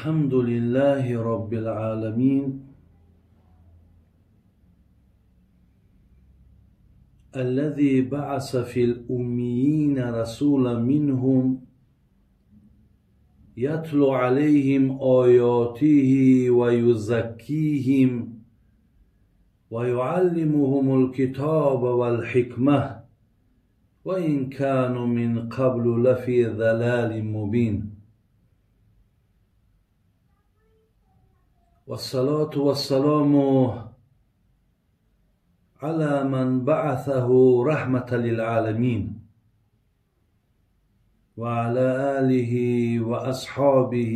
الحمد لله رب العالمين الذي بعث في الأميين رسولا منهم يتلو عليهم آياته ويزكيهم ويعلمهم الكتاب والحكمة وإن كانوا من قبل لفي ضلال مبين. والصلاة والسلام على من بعثه رحمة للعالمين وعلى آله وأصحابه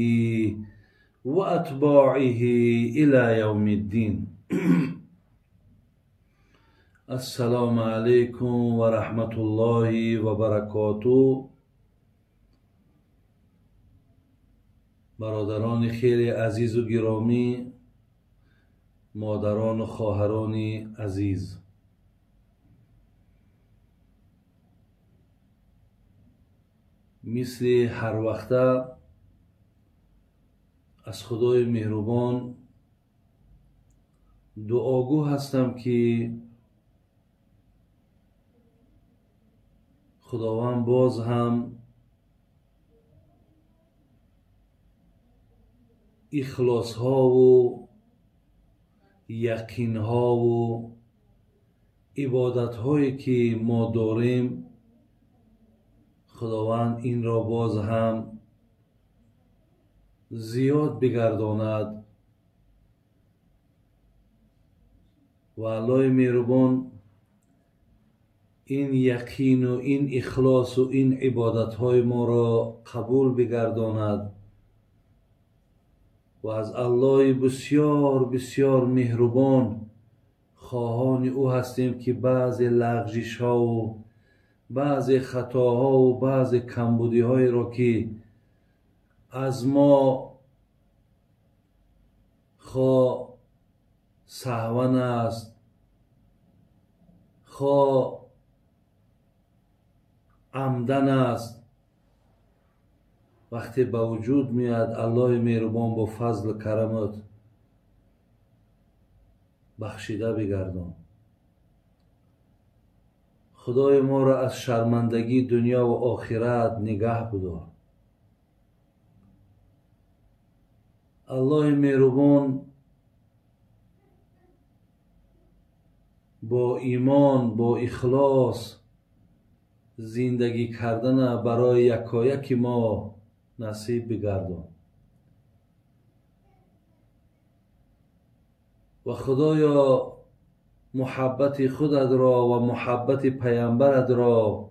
وأتباعه إلى يوم الدين. السلام عليكم ورحمة الله وبركاته. برادران خیلی عزیز و گرامی، مادران و خواهران عزیز، مثل هر وقت از خدای مهربان دعاگو هستم که خداوند باز هم اخلاص ها و یقین ها و عبادت هایی که ما داریم، خداوند این را باز هم زیاد بگرداند و الله مهربان این یقین و این اخلاص و این عبادت های ما را قبول بگرداند و از الله بسیار بسیار مهربان خواهان او هستیم که بعض لغزش ها و بعض خطاها و بعض کمبودی های را که از ما خواه سهون است، خواه عمدن است، وقتی به وجود میاد الله مهربان با فضل و کرمت بخشیده بگردان. خدای ما را از شرمندگی دنیا و آخرت نگه بدار. الله مهربان با ایمان، با اخلاص زندگی کردن برای یکایک ما نصیب بگردان. و خدایا محبت خودت را و محبت پیامبرت را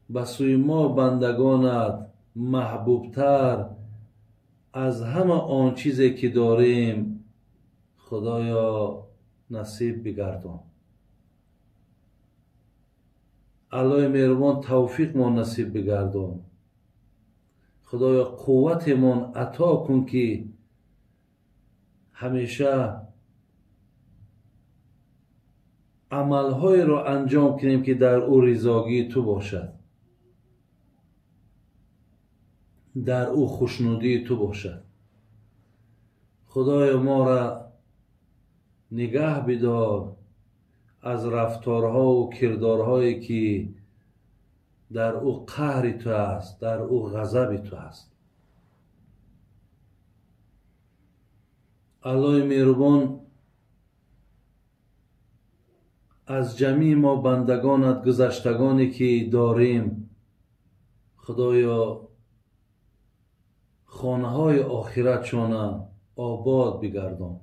به سوی ما بندگانت محبوبتر از همه آن چیزی که داریم خدایا نصیب بگردان. الله مهربان توفیق ما نصیب بگردان. خدایا قوتمان عطا کن که همیشه عملهای را انجام کنیم که در او رضاگی تو باشد، در او خوشنودی تو باشد. خدایا ما را نگه بدار از رفتارها و کردارهایی که در او قهر تو است، در او غضب تو است. الله مهربان از جمیع ما بندگانت گذشتگانی که داریم، خدایا خانه های آخرتشان آباد بگردان.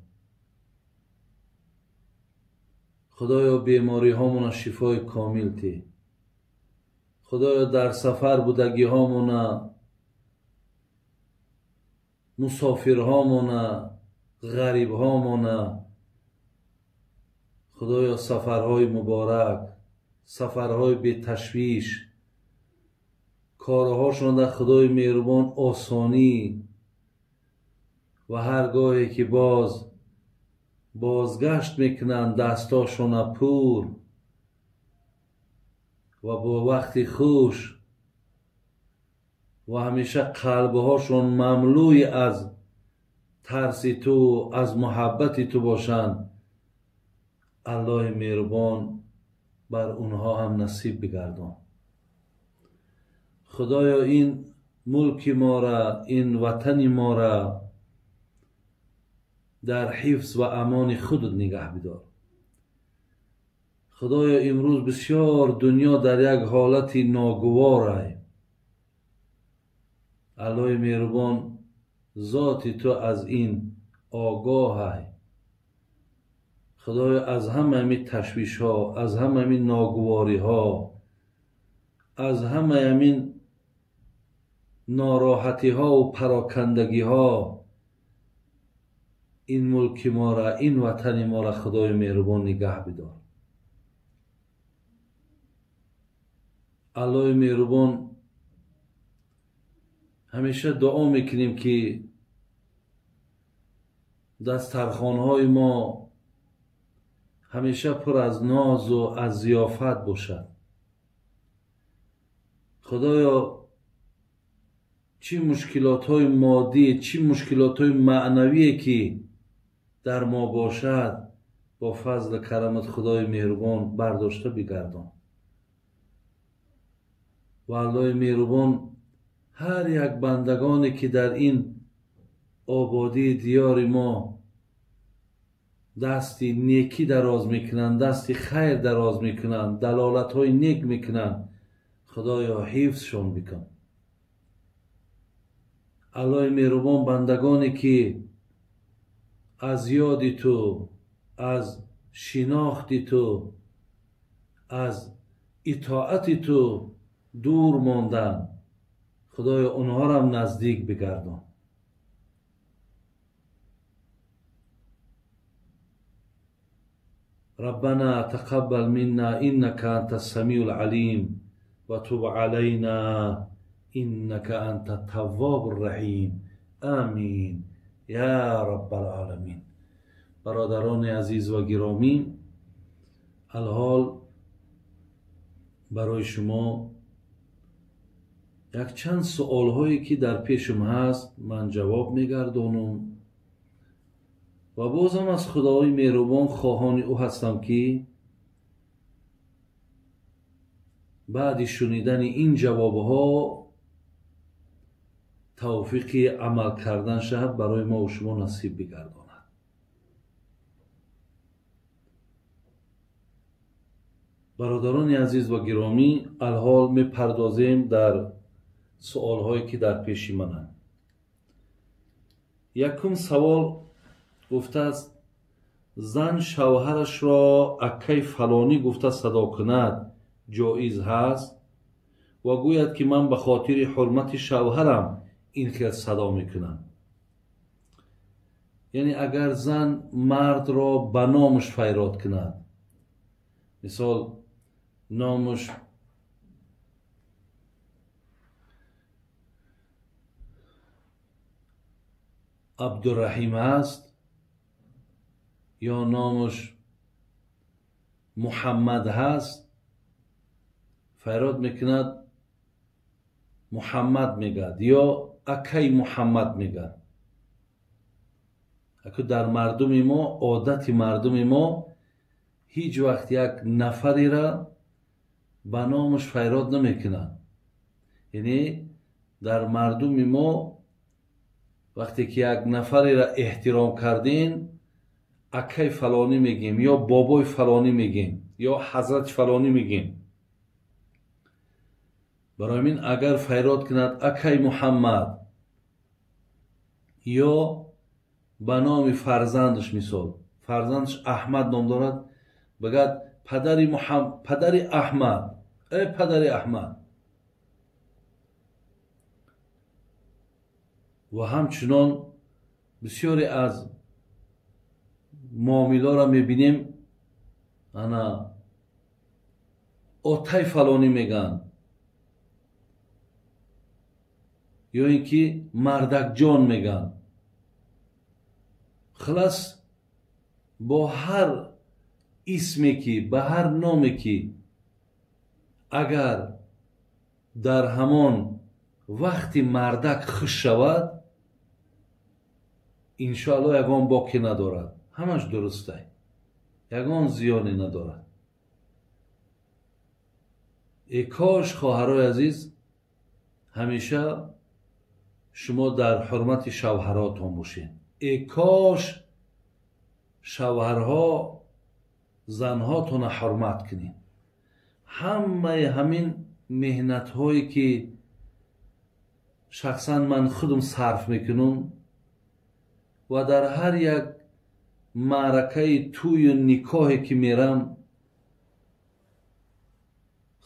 خدایا بیماری هامون شفای کامل تی. خدایا در سفر بودگی هامون، مسافر هامون، غریب هامون، خدایا سفرهای مبارک، سفرهای بی تشویش، کارهاشون در خدای مهربان آسانی و هرگاهی که بازگشت میکنن دستاشون پور و با وقتی خوش ва ҳамеша қалбҳошон мамлӯи аз тарси ту, аз муҳаббати ту бошанд, Аллоҳи меҳрубон бар онҳо ҳам насиб бигардон. Худоё, ин мулки мора, ин ватани мора дар ҳифз ва амони худат нигаҳ бидор. Худоё, имрӯз бисёр дунё дар як ҳолати ногуворай. Аллоҳи меҳрубон, зоти ту аз ин огоҳай. Худоё, аз ҳамаи ҳамин ташвишҳо, аз ҳамаи ҳамин ногувориҳо, аз ҳамаи ҳамин нороҳатиҳову парокандагиҳо ин мулки мора, ин ватани мора Худои меҳрубон нигаҳ бидор. Аллоҳи меҳрубон, ҳамеша дуо мекунем, ки дастархонҳои мо ҳамеша пур аз нозу аз зиёфат бошад. Худоё, чӣ мушкилотҳои моддӣ, чӣ мушкилотҳои маънавие ки дар мо бошад, бо фазлу карамат Худои меҳрубон бардошта бигардон. Ва Аллоҳи меҳрубон, ҳар як бандагоне ки дар ин ободии диёри мо дасти некӣ дароз мекунанд, дасти хайр дароз мекунанд, далолатҳои нек мекунанд, Худоё ҳифзшон бикун. Аллоҳи меҳрубон, бандагоне ки аз ёди ту, аз шинохти ту, аз итоати ту дур монданд, Худоё онҳорам наздик бигардон. ربنا تقبل منا إنك أنت السميع العليم وتب علينا إنك أنت التواب الرحيم آمين يا رب العالمين. برادران عزیز و گرامی، الحال برای شما یک چند سوال هایی که در پیشم هست من جواب میگردانم و بازم از خدای مهربان خواهان او هستم که بعد شنیدن این جوابها توفیق عمل کردن شهد برای ما و شما نصیب بگرداند. برادران عزیز و گرامی، الحال میپردازیم در سوال هایی که در پیش منند. یکم سوال گفته است: زن شوهرش را اکی فلانی گفته صدا کند جایز هست؟ و گوید که من به خاطر حرمت شوهرم این خیلی صدا میکنم. یعنی اگر زن مرد را به نامش فریاد کند، مثال نامش عبدالرحیم است یا نامش محمد هست، فریاد میکند محمد میگد یا اکی محمد میگد. اکو در مردم ما، عادت مردم ما، هیچ وقت یک نفری را به نامش فریاد نمیکنند. یعنی در مردم ما وقتی که یک نفری را احترام کردین، اکی فلانی میگیم یا بابای فلانی میگیم یا حضرت فلانی میگیم. برای من اگر فریاد کند اکی محمد یا به نام فرزندش، مثال فرزندش احمد نام دارد، بگد پدر محمد، پدر احمد، ای پدر احمد. و همچنان بسیاری از معامله را میبینیم، انا آتای فلانی میگن یا اینکه مردک جان میگن. خلاص با هر اسمی که، به هر نامی که اگر در همان Вақти мардак хуш шавад, иншоалло ягон боке надорад, ҳамаш дурустай, ягон зиёне надорад. Э кош, хоҳарои азиз, ҳамеша шумо дар ҳурмати шавҳаротон бошед. Э кош шавҳарҳо занҳотонро ҳурмат кунед. Ҳамаи ҳамин меҳнатҳое ки шахсан ман худам сарф мекунам ва дар ҳар як маъракаи тӯю никоҳе ки мерам,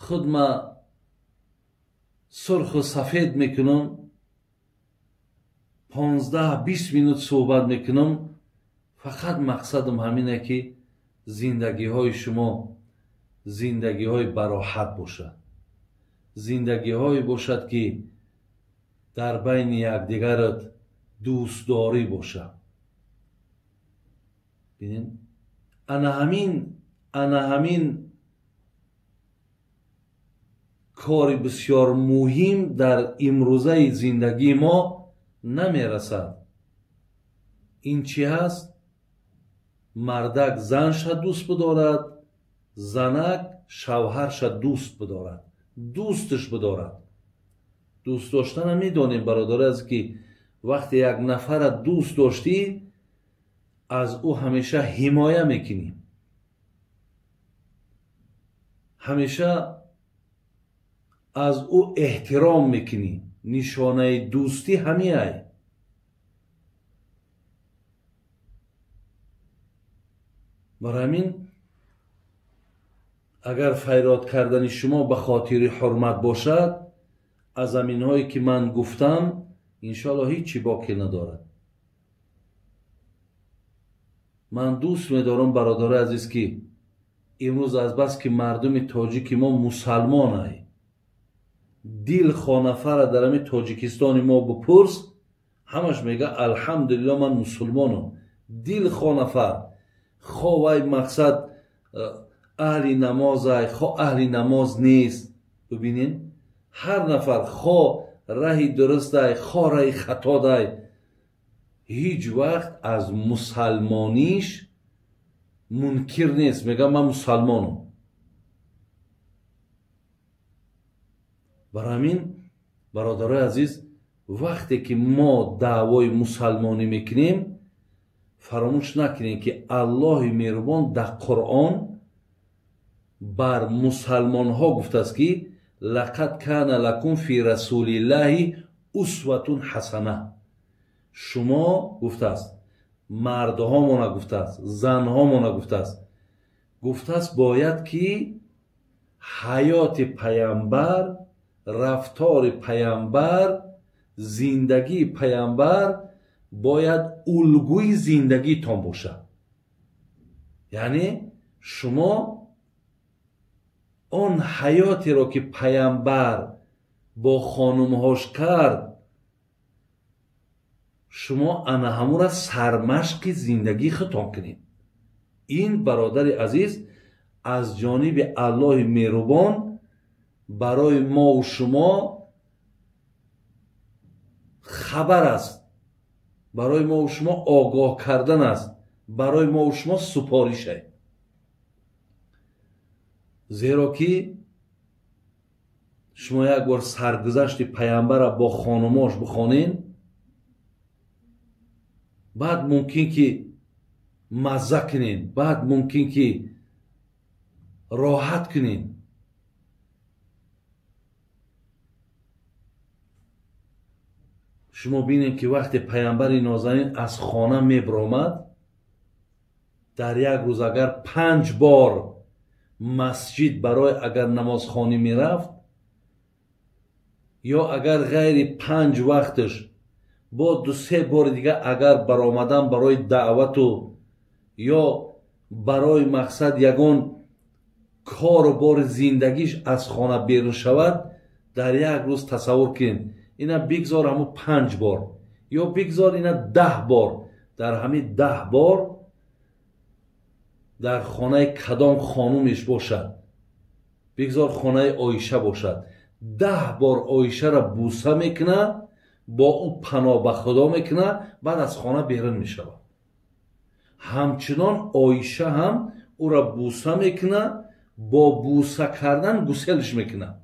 худ ма сурху сафед мекунам, 15-20 минут суҳбат мекунам. Фақат мақсадам ҳамине ки зиндагиҳои шумо зиндагиҳои бароҳат бошад, зиндагиҳое бошад ки дар байни якдигарат дӯстдорӣ бошад. Бинед, ана ҳамин кори бисёр муҳим дар имрӯзаи зиндагии мо намерасад. Ин чӣ ҳаст? Мардак занша дӯст бидорад, занак шавҳарша дӯст бидорад, дӯсташ бидорад. Дӯст доштана медонем, бародари азиз, ки вақте як нафара дӯст доштӣ, аз ӯ ҳамеша ҳимоя мекунӣ, ҳамеша аз ӯ эҳтиром мекунӣ. Нишонаи дӯстӣ ҳамиай. Барои ҳамин агар файрод кардани шумо ба хотири ҳурмат бошад, аз аминҳое ки ман гуфтам, иншоалло ҳеҷ чӣ боке надорад. Ман дӯст медорам, бародари азиз, ки имрӯз азбас ки мардуми тоҷики мо мусалмонай, дил хонафара дар ҳамин Тоҷикистони мо бипурс, ҳамаш мега алҳамдулилло ман мусулмонам. Дил хонафар, хо вай мақсад аҳли намозай, хо аҳли намоз нест. Бибинед, ҳар нафар хо раҳи дурустай, хо раҳи хатодай, ҳеҷ вақт аз мусалмониш мункир нест, мега ман мусалмонам. Барои ҳамин, бародарои азиз, вақте ки мо даъвои мусалмонӣ мекунем, фаромӯш накунем ки Аллоҳи меҳрубон дар Қуръон бар мусалмонҳо гуфтааст ки лақад кана лакум фи расулиллаҳи усватун ҳасана. Шумо гуфтааст, мардҳомона гуфтааст, занҳомона гуфтааст, гуфтааст бояд ки ҳаёти паямбар, рафтори паямбар, зиндагии паямбар бояд улгӯи зиндагитон бошад. Яъне шумо он ҳаётеро ки паямбар бо хонумҳош кард, шумо ана ҳамура сармашқи зиндагии худтон кунед. Ин, бародари азиз, аз ҷониби Аллоҳи меҳрубон барои мову шумо хабар аст, барои мову шумо огоҳ кардан аст, барои мову шумо супориш аст. Зеро ки шумо як бор саргузашти паямбара бо хонумош бихонед, баъд мумкин ки мазза кунед, баъд мумкин ки роҳат кунед. Шумо бинед ки вақте паямбари нозанин аз хона мебаромад, дар як рӯз агар 5 бор масҷид барои агар намозхонӣ мерафт, ё агар ғайри 5 вақташ бо 2-3 бори дигар агар баромадан барои даъвату ё барои мақсад ягон кору бори зиндагиш аз хона берун шавад, дар як рӯз тасаввур кунед, ина бигзор ҳамун 5 бор ё бигзор ина 10 бор, дар ҳамин 10 бор дар хонаи кадом хонумеш бошад, бигзор хонаи Оиша бошад, 10 бор Оишаро буса мекунад, бо ӯ паноҳ ба Худо мекунад, баъд аз хона берун мешавад. Ҳамчунон Оиша ҳам ӯро буса мекунад, бо буса кардан гуселш мекунад.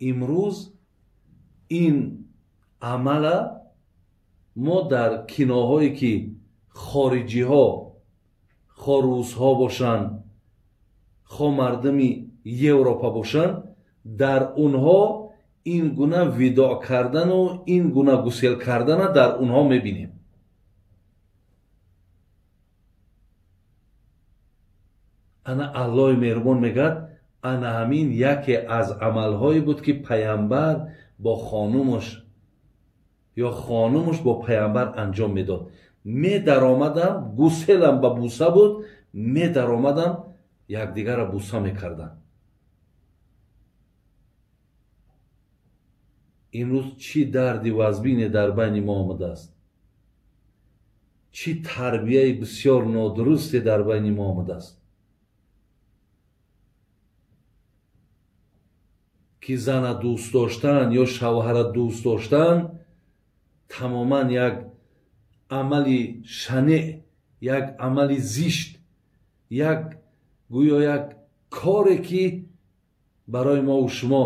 Имрӯз ин амала мо дар киноҳое ки хориҷиҳо, хо русҳо бошанд, хо мардуми Европа бошанд, дар онҳо ин гуна видоъ кардану ин гуна гусел кардана дар онҳо мебинем. Ана Аллоҳи меҳрубон мегӯяд, ана ҳамин яке аз амалҳое буд ки паямбар бо хонумаш ё хонумаш бо паямбар анҷом медод. Медаромадам, гуселам ба буса буд, медаромадам, якдигарро буса мекардам. Имрӯз чӣ дарди вазбине дар байни мо омадааст, чӣ тарбияи бисёр нодурусте дар байни мо омадааст, ки зана дӯст доштан ё шавҳара дӯст доштан тамоман як амали шанеъ, як амали зишт, як гӯё як коре ки барои мову шумо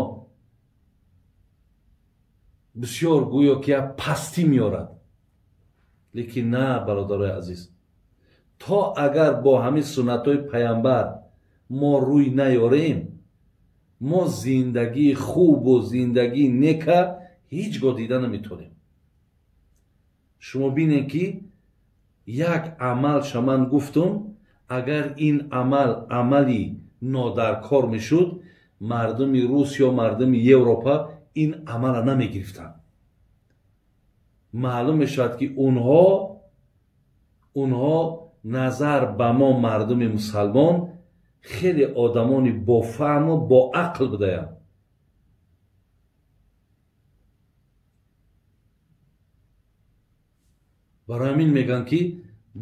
бисёр гӯё ки як пастӣ меорад. Лекин на, бародарои азиз, то агар бо ҳамин суннатҳои паямбар мо рӯй наёрем, мо зиндагии хубу зиндагии нека ҳеҷ гоҳ дида наметавонем. Шумо бинед ки як амалша ман гуфтум, агар ин амал амали нодаркор мешуд, мардуми рус ё мардуми Европа ин амалро намегирифтанд. Маълум мешавад ки онҳо назар ба мо мардуми мусалмон хеле одамони бофаҳму боақл будаям. Барои ҳамин мегӯянд ки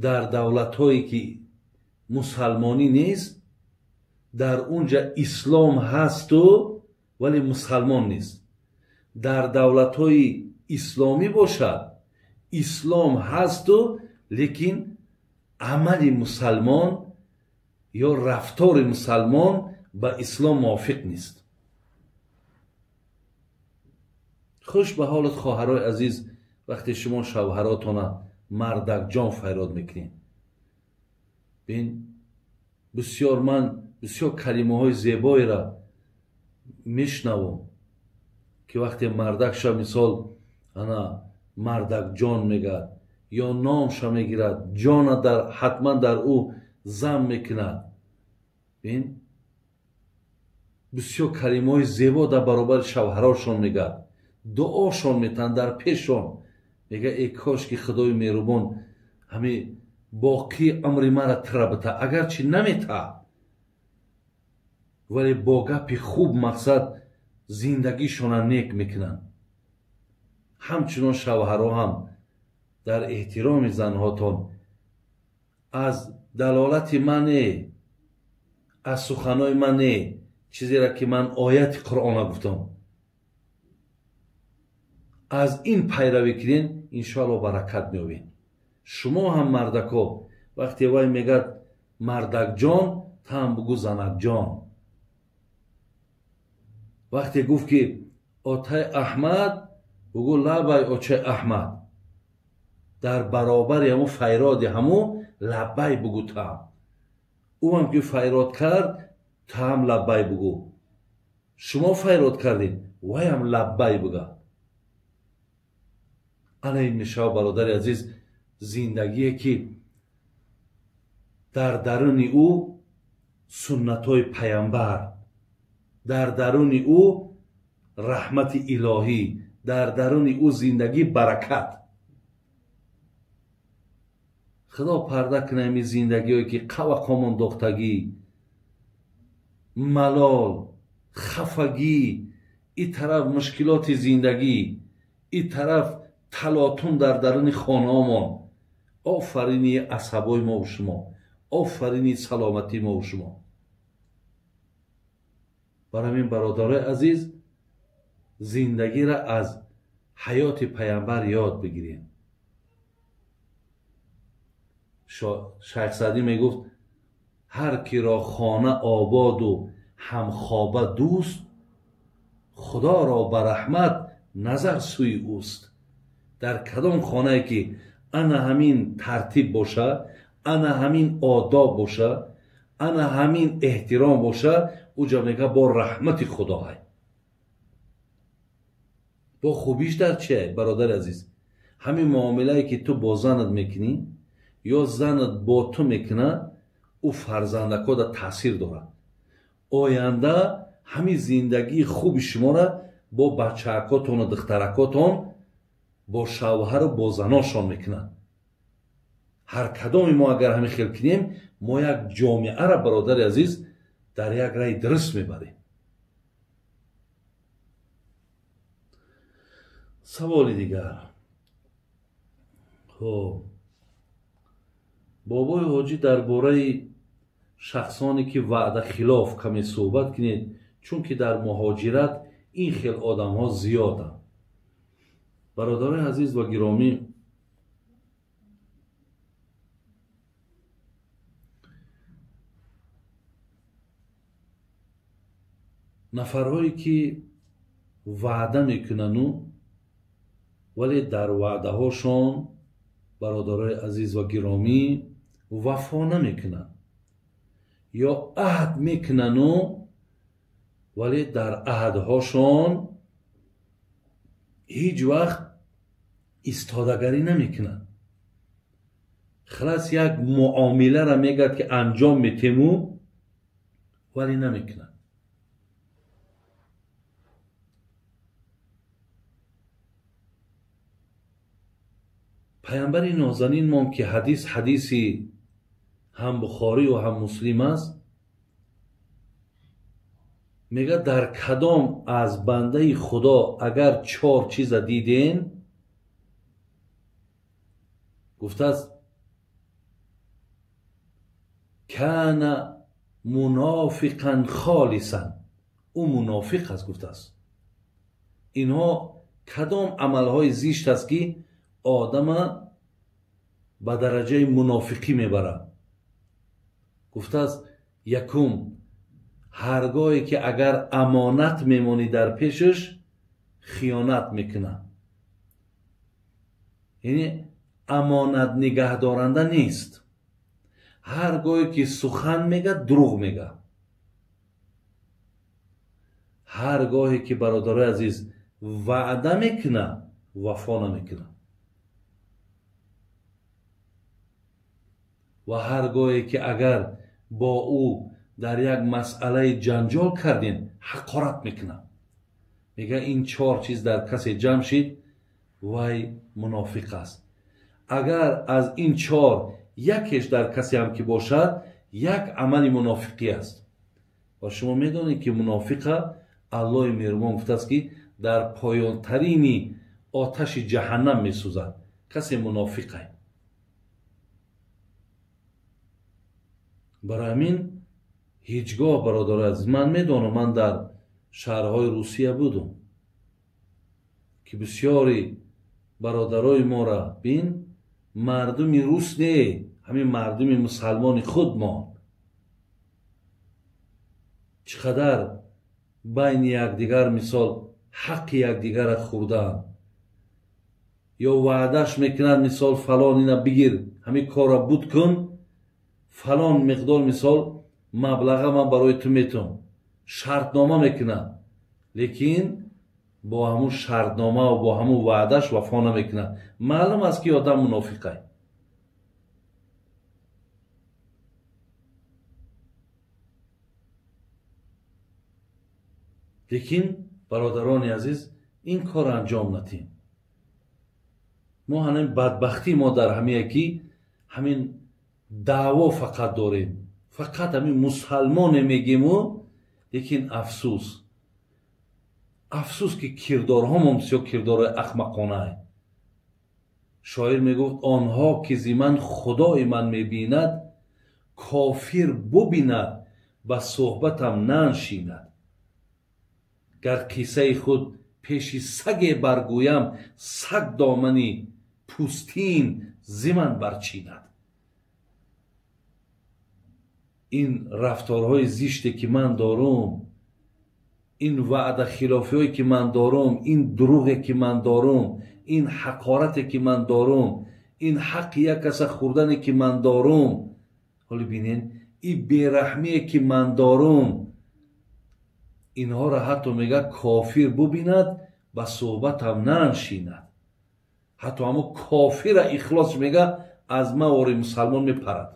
дар давлатҳое ки мусалмонӣ нест, дар унҷа ислом ҳасту вале мусалмон нест. Дар давлатҳои исломӣ бошад, ислом ҳасту лекин амали мусалмон ё рафтори мусалмон ба ислом мувофиқ нест. Хуш ба ҳолат хоҳарои азиз, вақте шумо шавҳаротона мардакҷон файрод мекунед. Бин, бисёр ман бисёр калимаҳои зебоеро мешнавам ки вақте мардакша мисол ана мардакҷон мегӯяд ё номша мегирад, ҷона дар ҳатман дар ӯ зам мекунад. Бин, бисёр калимаҳои зебо дар баробари шавҳарошон мегӯяд, дуошон метаҳанд дар пешон, мегӯяд эй кош ки Худои меҳрубон ҳами боқии амри мара тира бита, агарчи намета, вале бо гапи хуб мақсад зиндагишона нек мекунанд. Ҳамчунон шавҳаро ҳам дар эҳтироми занҳотон аз далолати ман не, аз суханои ман не, чизеро ки ман ояти Қуръона гуфтам, аз ин пайравӣ кунен, иншоалло баракат меёбед. Шумо ҳам мардако, вақте вай мегӯяд мардакҷон, таам бугӯ занакҷон. Вақте гуфт ки отай Аҳмад, бугӯ лабай очай Аҳмад. Дар баробари ҳамун файроди ҳамун лабай бугӯ таам. Ӯ ҳам ки файрод кард, таам лабай бугӯ. Шумо файрод кардед, вайам лабай буга. Ана ин мешавад, бародари азиз, зиндагие ки дар даруни ӯ суннатҳои паямбар, дар даруни ӯ раҳмати илоҳӣ, дар даруни ӯ зиндагӣ баракат. Худо парда кунад ин зиндагиҳое ки қавақомон дохтагӣ, малол, хафагӣ, и тараф мушкилоти зиндагӣ, и тараф талотум дар даруни хонаомон. Офарини асабои мову шумо, офарини саломатии мову шумо. Барои ҳамин бародарои азиз, зиндагиро аз ҳаёти паямбар ёд бигирем. Шайх Саъдӣ мегуфт: ҳар киро хона ободу ҳамхоба дӯст, худоро ба раҳмат назар сӯи ӯст. Дар кадом хонае ки ана ҳамин тартиб боша, ана ҳамин одоб боша, ана ҳамин эҳтиром боша, ӯ ҷа мега бо раҳмати худоай. Бо хубиш дар чие, бародари азиз? Ҳамин муомилае ки ту бо занат мекунӣ ё занат бо ту мекунад, ӯ фарзандакода таъсир дорад. Оянда ҳамин зиндагии хуби шуморо бо бачаакотону духтаракотон, бо шавҳару бо заношон мекунад. Ҳар кадоми мо агар ҳамин хел кунем, мо як ҷомеаро, бародари азиз, дар як раи дуруст мебарем. Саволи дигар. Хоб, бобои ҳоҷӣ, дар бораи шахсоне ки ваъдахилоф каме суҳбат кунед, чунки дар муҳоҷират ин хел одамҳо зиёданд. Бародарои азиз ва гиромӣ, нафарҳое ки ваъда мекунану вале дар ваъдаҳошон, бародарои азиз ва гиромӣ, вафо намекунанд, ё аҳд мекунану вале дар аҳдҳошон ҳеҷ вақт истодагарӣ намекунанд. Халас як муомиларо мегӯяд ки анҷом метему, вале намекунад. Паямбари нозанинмон ки ҳадис ҳадиси ҳам Бухорию ҳам Муслим аст, мегӯяд: дар кадом аз бандаи Худо агар чор чиза диден, гуфтааст: кана мунофиқан холисан, ӯ мунофиқ аст. Гуфтааст, инҳо кадом амалҳои зишт аст ки одама ба дараҷаи мунофиқӣ мебарад? Гуфтааст: якум, ҳаргоҳе ки агар амонат мемонӣ дар пешаш, хиёнат мекунад, яъне амонат нигаҳдоранда нест. Ҳар гоҳе ки сухан мегӯяд, дурӯғ мегӯяд. Ҳар гоҳе ки, бародарои азиз, ваъда мекунад, вафо намекунад. Ва ҳар гоҳе ки агар бо ӯ дар як масъалаи ҷанҷол кардем, ҳақорат мекунад. Мегӯяд, ин чор чиз дар касе ҷамъ шид, вай мунофиқ аст. Агар аз ин чор якеш дар касе ҳам ки бошад, як амали мунофиқӣ аст. Ва шумо медонед ки мунофиқа Аллоҳи меҳрубон гуфтааст ки дар поёнтарини оташи ҷаҳаннам месӯзад касе мунофиқай. Барои ҳамин ҳеҷ гоҳ, бародари азиз, ман медонам, ман дар шаҳрҳои Русия будум ки бисёри бародарои моро бин, мардуми рус не, ҳамин мардуми мусалмони худмон чӣ қадар байни якдигар мисол ҳаққи якдигарро хӯрдаанд, ё ваъдаш мекунанд, мисол фалон ина бигир, ҳамин корро буд кун, фалон миқдор мисол маблаға ман барои ту метавам, шартнома мекунад, лекин бо ҳамун шартнома ва бо ҳамун ваъдаш вафо намекунад. Маълум аст ки одам мунофиқай. Лекин бародарони азиз, ин кор анҷом натем. Мо ҳамин бадбахтии мо дар ҳамие ки ҳамин даъво фақат дорем, фақат ҳамин мусалмоне мегему, лекин афсӯс, афсӯс ки кирдорҳомон бисёр кирдорҳои ахмақонае. Шоир мегуфт: онҳо ки зи ман худои ман мебинад, кофир бубинад, ба суҳбатам наншинад. Гар қиссаи худ пеши саге баргӯям, саг домани пӯстин зи ман барчинад. Ин рафторҳои зиште ки ман дорум, ин ваъдахилофиҳое ки ман дорум, ин дурӯғе ки ман дорум, ин ҳақорате ки ман дорум, ин ҳаққи як каса хӯрдане ки ман дорум, ҳоло бинед, ин бераҳмие ки ман дорум, инҳоро ҳатто мега кофир бубинад, ба суҳбатам наншинад. Ҳатто ҳамо кофира ихлосш мега аз мавори мусалмон мепарад.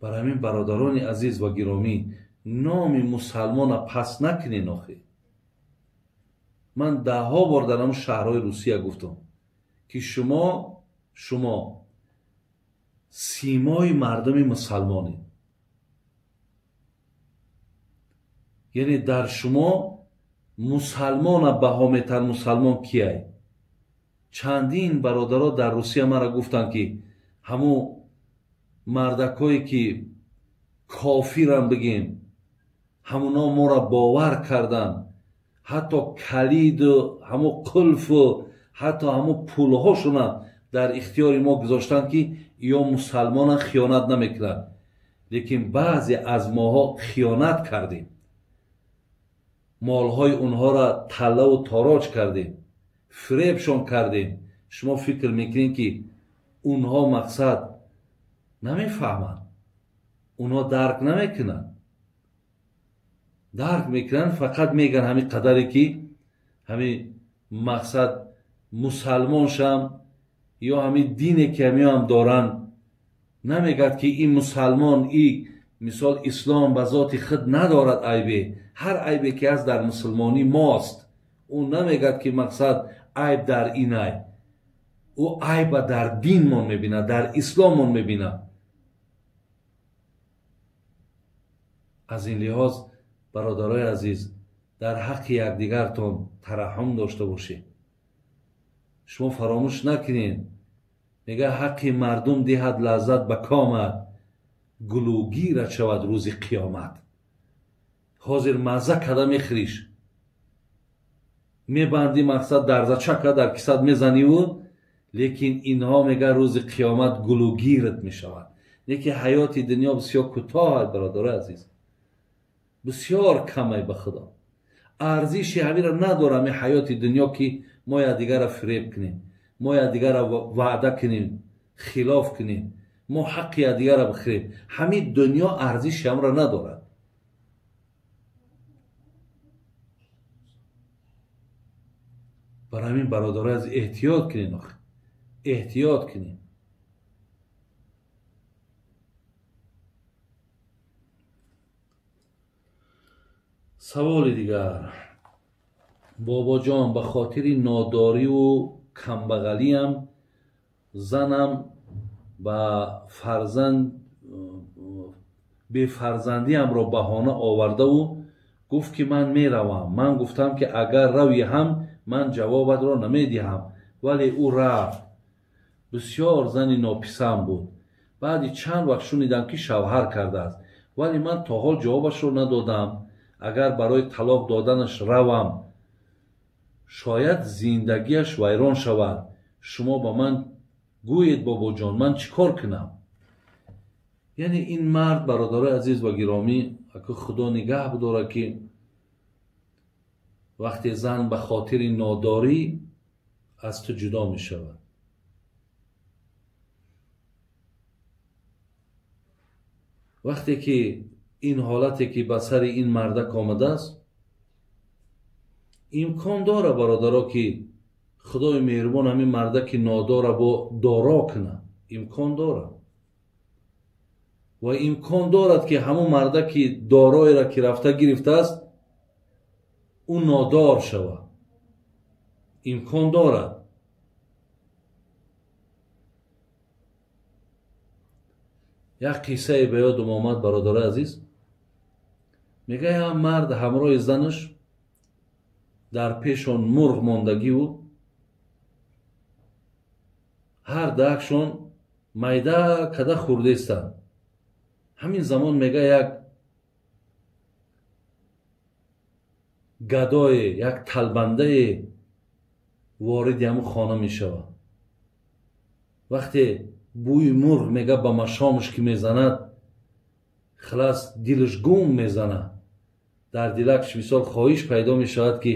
Барои ҳамин бародарони азиз ва гиромӣ, номи мусалмона пас накунен. Охир ман даҳҳо бор дар ҳамон шаҳрҳои Русия гуфтам, ки шумо симои мардуми мусалмонед. Яъне дар шумо мусалмона баҳо метар, мусалмон кияй? Чандин бародаро дар Русия мара гуфтанд, ки ҳамун мардакое ки кофирам бигем, ҳамуно моро бовар карданд, ҳатто калиду ҳамун қулфу ҳатто ҳамун пулҳошона дар ихтиёри мо гузоштанд, ки ё мусалмонан хиёнат намекунанд. Лекин баъзе аз моҳо хиёнат кардем, молҳои онҳоро таллаву тороҷ кардем, фиребшон кардем. Шумо фикр мекунед, ки онҳо мақсад намефаҳманд, онҳо дарк намекунанд. Дарк мекунанд, фақат мегӯянд ҳамин қадаре ки ҳамин мақсад мусалмон шам ё ҳамин дине ки ҳамиам доранд. Намегӯяд ки ин мусалмон, и мисол ислом ба зоти худ надорад айбе, ҳар айбе ки ҳаст дар мусулмонӣ мост. Ӯ намегӯяд ки мақсад айб дар ин айб, ӯ айба дар динмон мебинад, дар исломмон мебинад. Аз ин лиҳоз бародарои азиз, дар ҳаққи якдигартон тараҳҳум дошта бошед. Шумо фаромӯш накунед, мега ҳаққи мардум диҳад лаззат ба комат, гулӯгират шавад рӯзи қиёмат. Ҳозир мазза када мехӯриш, мебандӣ мақсад дарзачака дар кисат мезаниву, лекин инҳо мега рӯзи қиёмат гулӯгират мешавад. Лекин ҳаёти дунё бисёр кӯтоҳ аст, бародарои азиз, бисёр камай. Ба худо арзиши ҳамира надорам ин ҳаёти дунё, ки мо якдигарро фиреб кунем, мо якдигарро ваъда кунем, хилоф кунем, мо ҳаққи якдигарро бихӯрем. Ҳамин дунё арзиши ҳамро надорад. Барои ҳамин бародарои азиз, эҳтиёт кунед, охир эҳтиёт кунед. Саволи дигар. Бобоҷон, ба хотири нодориву камбағалиам занам ба фарзанд бефарзандиамро баҳона овардаву гуфт, ки ман меравам. Ман гуфтам, ки агар равӣ ҳам ман ҷавобатро намедиҳам, вале ӯ рафт. Бисёр зани нописанд буд. Баъди чанд вақт шунидам, ки шавҳар кардааст, вале ман то ҳол ҷавобашро надодам. Агар барои талоқ доданаш равам, шояд зиндагиаш вайрон шавад. Шумо ба ман гӯед, бобоҷон, ман чӣ кор кунам? Яъне ин мард, бародарои азиз ва гиромӣ, ака худо нигаҳ бидорад, ки вақте зан ба хотири нодорӣ аз ту ҷудо мешавад, вақте ки ин ҳолате ки ба сари ин мардак омадааст, имкон дора, бародаро, ки худои меҳрубон ҳамин мардаки нодора бо доро кунад. Имкон дорад ва имкон дорад, ки ҳамон мардаки дороеро ки рафта гирифтааст, ӯ нодор шавад. Имкон дорад. Як қиссае ба ёдам омад, бародарои азиз. Мега як мард ҳамроҳи занаш дар пешон мурғ мондагиву ҳар даакшон майда када хӯрдестанд. Ҳамин замон мега як гадое, як талбандае вориди ҳамун хона мешавад. Вақте бӯи мурғ мега ба машомаш ки мезанад, хилас дилаш гум мезанад. Дар дилакш мисол хоҳиш пайдо мешавад, ки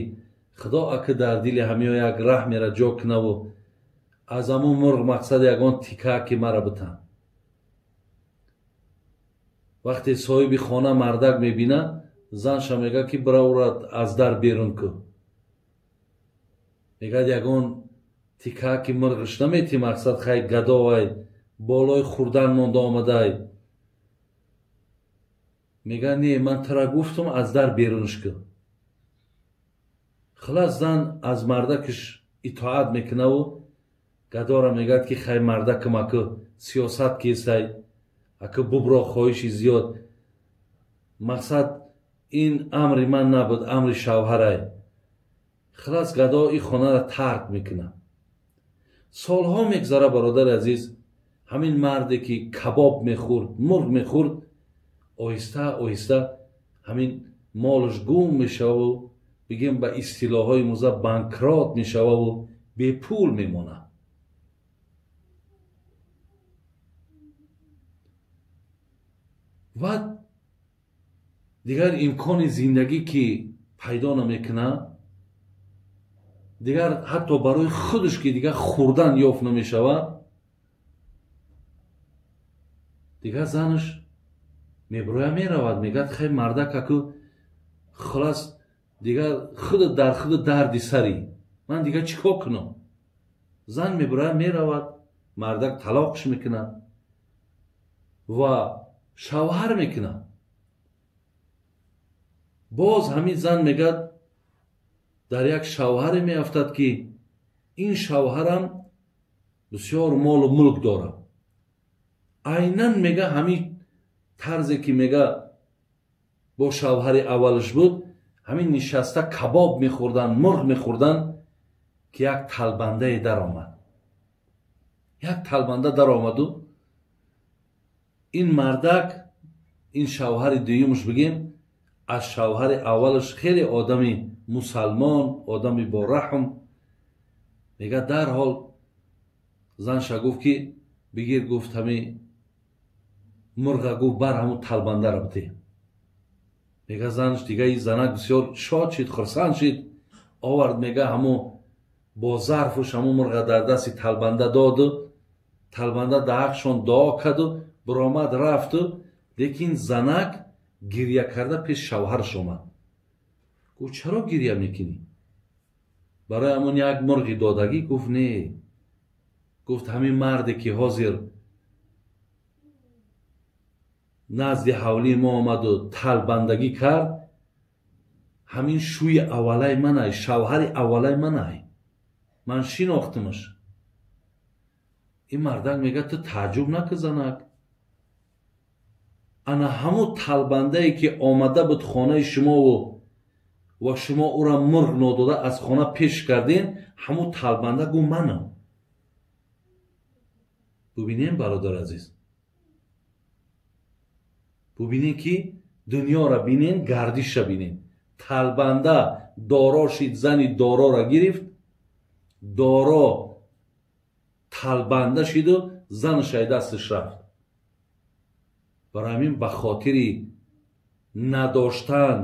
худо ака дар дили ҳамиё як раҳмера ҷо кунаву аз ҳамун мурғ мақсад ягон тика ки мара битан. Вақте соҳиби хона мардак мебинад, занша мегӯяд, ки бира ӯро аз дар берун кун. Мегӯяд, ягон тика ки мурғш наметӣ, мақсад хай гадовай, болои хӯрдан монда омадай. Мегӯяд, не, ман тура гуфтам, аз дар берунш кун. Хилас зан аз мардакаш итоат мекунаву гадора мегӯяд, ки хай мардакам аку сиёсат кесай, аку бубро хоҳиши зиёд, мақсад ин амри ман набуд, амри шавҳарай. Хилас гадо ин хонаро тарк мекунад. Солҳо мегзара, бародари азиз, ҳамин марде ки кабоб мехӯрд, мурғ мехӯрд, оҳиста оҳиста ҳамин молаш гум мешававу бигем ба истилоҳҳои муза банкрот мешававу бепул мемонад. Ва дигар имкони зиндагӣ ки пайдо намекунад, дигар ҳатто барои худаш ки дигар хӯрдан ёфт намешавад, дигар занаш меброя меравад, мегӯяд, хай мардак аку хулас дигар худ дар худ дарди сарӣ, ман дигар чӣ кор кунам? Зан меброя меравад, мардак талоқш мекунад ва шавҳар мекунад. Боз ҳамин зан мегӯяд, дар як шавҳаре меафтад, ки ин шавҳарам бисёр молу мулк дорад. Айнан мега ҳамин тарзе ки мега бо шавҳари аввалаш буд, ҳамин нишаста кабоб мехӯрдан, мурғ мехӯрдан, ки як талбандае даромад. Як талбанда даромаду ин мардак, ин шавҳари дуюмаш бигем, аз шавҳари аввалаш хеле одами мусалмон, одами бораҳм. Мега дарҳол занша гуфт, ки бигир, гуфт, ҳами мурға, гуфт, бар ҳамун талбандара бите. Мега занш дига и занак бисёр шод шид, хурсанд шид, овард, мега ҳамун бо зарфуш ҳамун мурға дар дасти талбанда доду, талбанда даҳақшон дуо карду биромад рафту. Лекин занак гирья карда пеш шавҳараш омад. Гуфт, чаро гирья мекунӣ? Барои ҳамон як мурғи додагӣ? Гуфт, не. Гуфт, ҳамин марде ки ҳозир назди ҳавлии мо омаду талбандагӣ кард, ҳамин шӯи аввалаи манай, шавҳари аввалаи манай, ман шинохтимаш. Ин мардак мегӯяд, ту тааҷҷуб накӣ, занак, ана ҳамун талбандае ки омада буд хонаи шумову ва шумо ӯра мурғ нодода аз хона пеш кардем, ҳамун талбанда гу манам. Бубинем, бародар азиз, бубинем ки дунёра бинем, гардиша бинем. Талбанда доро шид, зани дорора гирифт, доро талбанда шиду занаш ай дасташ рафт. Барои ҳамин ба хотири надоштан,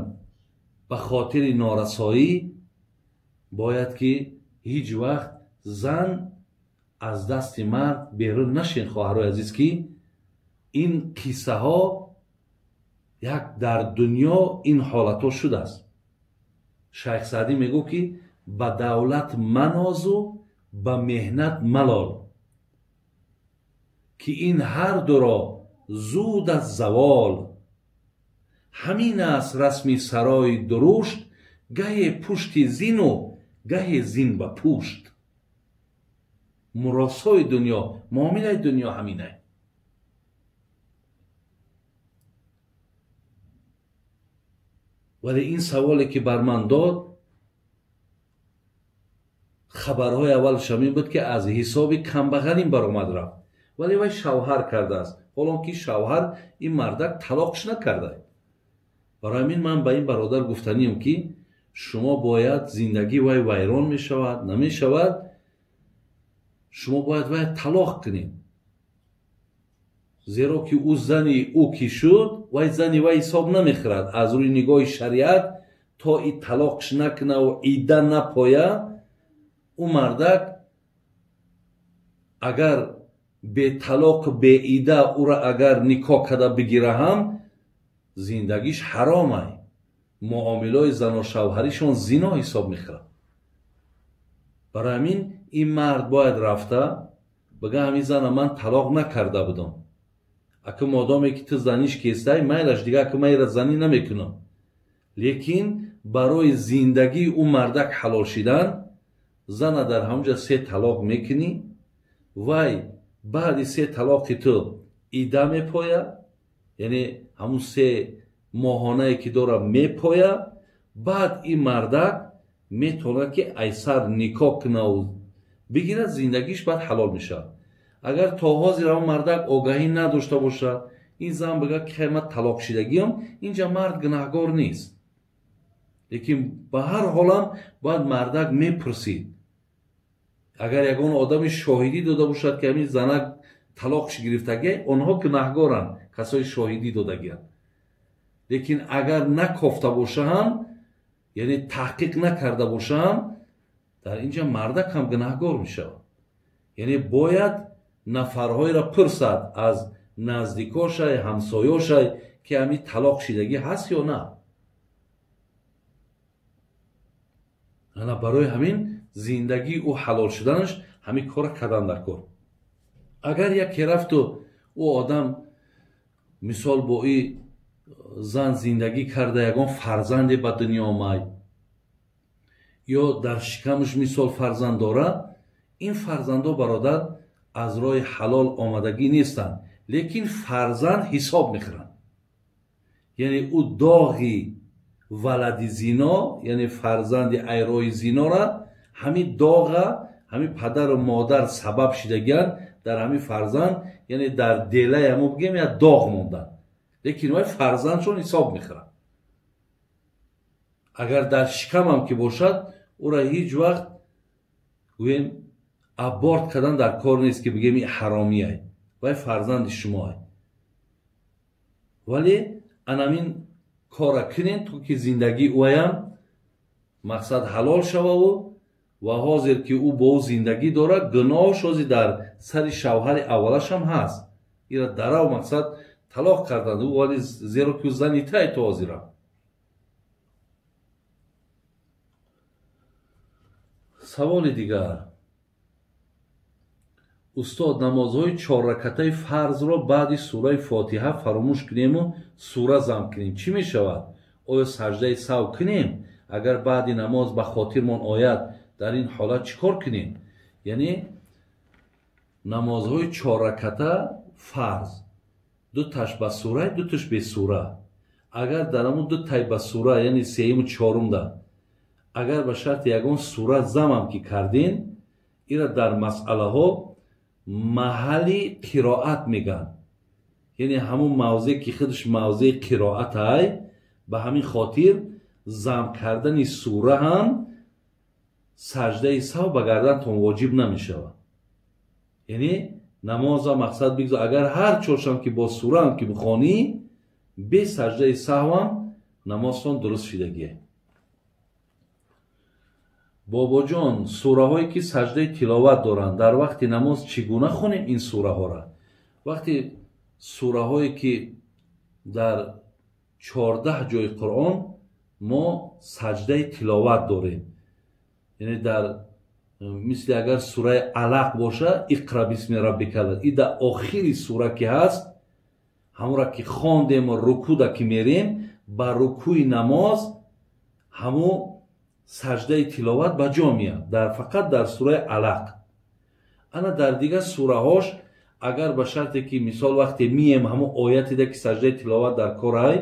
ба хотири норасоӣ бояд ки ҳеҷ вақт зан аз дасти мард берун нашин, хоҳарои азиз, ки ин қиссаҳо як дар дунё ин ҳолатҳо шудааст. Шайх Саъдӣ мегӯ, ки ба давлат манозу, ба меҳнат малол, ки ин ҳар дуро зуд аз завол. Ҳамин аст расми сарои дурушт, гаҳе пушти зину гаҳе зин ба пушт. Муросои дунё, муомилаи дунё ҳаминай. Вале ин саволе ки бар ман дод, хабарҳои аввалаш ҳамин буд, ки аз ҳисоби камбағалин баромад рафт, вале вай шавҳар кардааст, ҳолон ки шавҳар ин мардак талоқш накарда. Барои ҳамин ман ба ин бародар гуфтаниям, ки Шумо бояд зиндагӣ вай вайрон мешавад, намешавад, шумо бояд вай талоқ кунед, зеро ки ӯ зани ӯ ки шуд, вай зани вай ҳисоб намехӯрад. Аз рӯи нигоҳи шариат то и талоқш накунаву идда напоя, ӯ мардак агар беталоқ беида ӯра агар никоҳ карда бигира ҳам, зиндагиш ҳаромай. Муомилаи зану шавҳаришон зино ҳисоб мехӯрад. Барои ҳамин ин мард бояд рафта бага ҳамин зана ман талоқ накарда будам, ака модоме ки ту заниш кестай, майлаш дига, ака ман ира занӣ намекунам. Лекин барои зиндагии ӯ мардак ҳалол шидан, зана дар ҳамонҷа 3 талоқ мекунӣ, вай баъди 3 талоқи ту ида мепоя, яъне ҳамун 3 моҳонае ки дора мепоя. Баъд ин мардак метавонад ки айсар никоҳ кунаву бигирад, зиндагиш баъд ҳалол мешавад. Агар то ҳозир ҳамон мардак огаҳӣ надошта бошад, ин зан бигӯяд ки хай ман талоқ шидагиам, инҷа мард гунаҳгор нест. Лекин ба ҳар ҳолам бояд мардак мепурсид. Агар ягон одами шоҳидӣ дода бошад ки ҳамин занак талоқш гирифтагӣ, онҳо гунаҳгоранд, касои шоҳидӣ додагианд. Лекин агар накофта боша ҳам, яъне таҳқиқ накарда боша ҳам, дар инҷа мардак ҳам гунаҳгор мешавад. Яъне бояд нафарҳоеро пурсад аз наздикошай, ҳамсоёшай, ки ҳамин талоқ шидагӣ ҳаст ё на. Ана барои ҳамин зиндагии ӯ ҳалол шуданаш ҳамин кора кардан дар кор. Агар яке рафту ӯ одам мисол бо и зан зиндагӣ карда, ягон фарзанде ба дунё омад ё дар шикамаш мисол фарзанд дорад, ин фарзандо бародар аз роҳи ҳалол омадагӣ нестанд, лекин фарзанд ҳисоб мехӯранд. Яъне ӯ доғи валади зино, яъне фарзанди айрои зинора, ҳамин доға ҳамин падару модар сабаб шидагианд дар ҳамин фарзанд, яъне дар делаи ҳамо бигем як доғ монданд, лекин вай фарзандшон ҳисоб мехӯрад. Агар дар шикамам ки бошад, ӯра ҳеҷ вақт гӯем аборт кардан дар кор нест ки бигем ин ҳаромиай, вай фарзанди шумоай. Вале анамин кора кунен то ки зиндагии ӯаям мақсад ҳалол шававу ва ҳозир ки ӯ бо ӯ зиндагӣ дорад, гуноҳш ҳозир дар сари шавҳари аввалашам ҳаст. Ира дарав мақсад талоқ карданд, ӯ вале зеро ки ӯ зани тай то ҳозира. Саволи дигар. Устод, намозҳои 4 ракатаи фарзро баъди сураи Фотиҳа фаромӯш кунему сура зам кунем, чӣ мешавад? Оё саҷдаи сав кунем? Агар баъди намоз ба хотирмон ояд, дар ин ҳолат чӣ кор кунем? Яъне намозҳои 4 раката фарз, дуташ ба сура, дуташ бе сура. Агар дар ҳамун дутай ба сура, яъне сеюму чорумда, агар ба шарти ягон сура замам ки кардем, ира дар масъалаҳо маҳалли қироат мегӯянд. Яъне ҳамун мавзеъ ки худаш мавзеи қироат ай, ба ҳамин хотир зам кардани сура ҳам саҷдаи сав ба гардантон воҷиб намешавад. Яъне намоза мақсад бигзор, агар ҳар чоршам ки бо сураам ки бихонӣ, бе саҷдаи саҳвам намозтон дуруст шидагие. Бобоҷон, сураҳое ки саҷдаи тиловат доранд, дар вақти намоз чӣ гуна хонем ин сураҳоро? Вақти сураҳое ки дар 14 ҷои Қуръон мо саҷдаи тиловат дорем, яъне дар мисли агар сураи Алақ боша, иқра бисми раббика, и дар охири сура ки ҳаст, ҳамонра ки хондему рукӯда ки мерем, ба рукӯи намоз ҳамун саҷдаи тиловат ба ҷо меяд, дар фақат дар сураи Алақ. Ана дар дигар сураҳош агар ба шарте ки мисол вақте мием ҳамун оятида ки саҷдаи тиловат дар кор ай,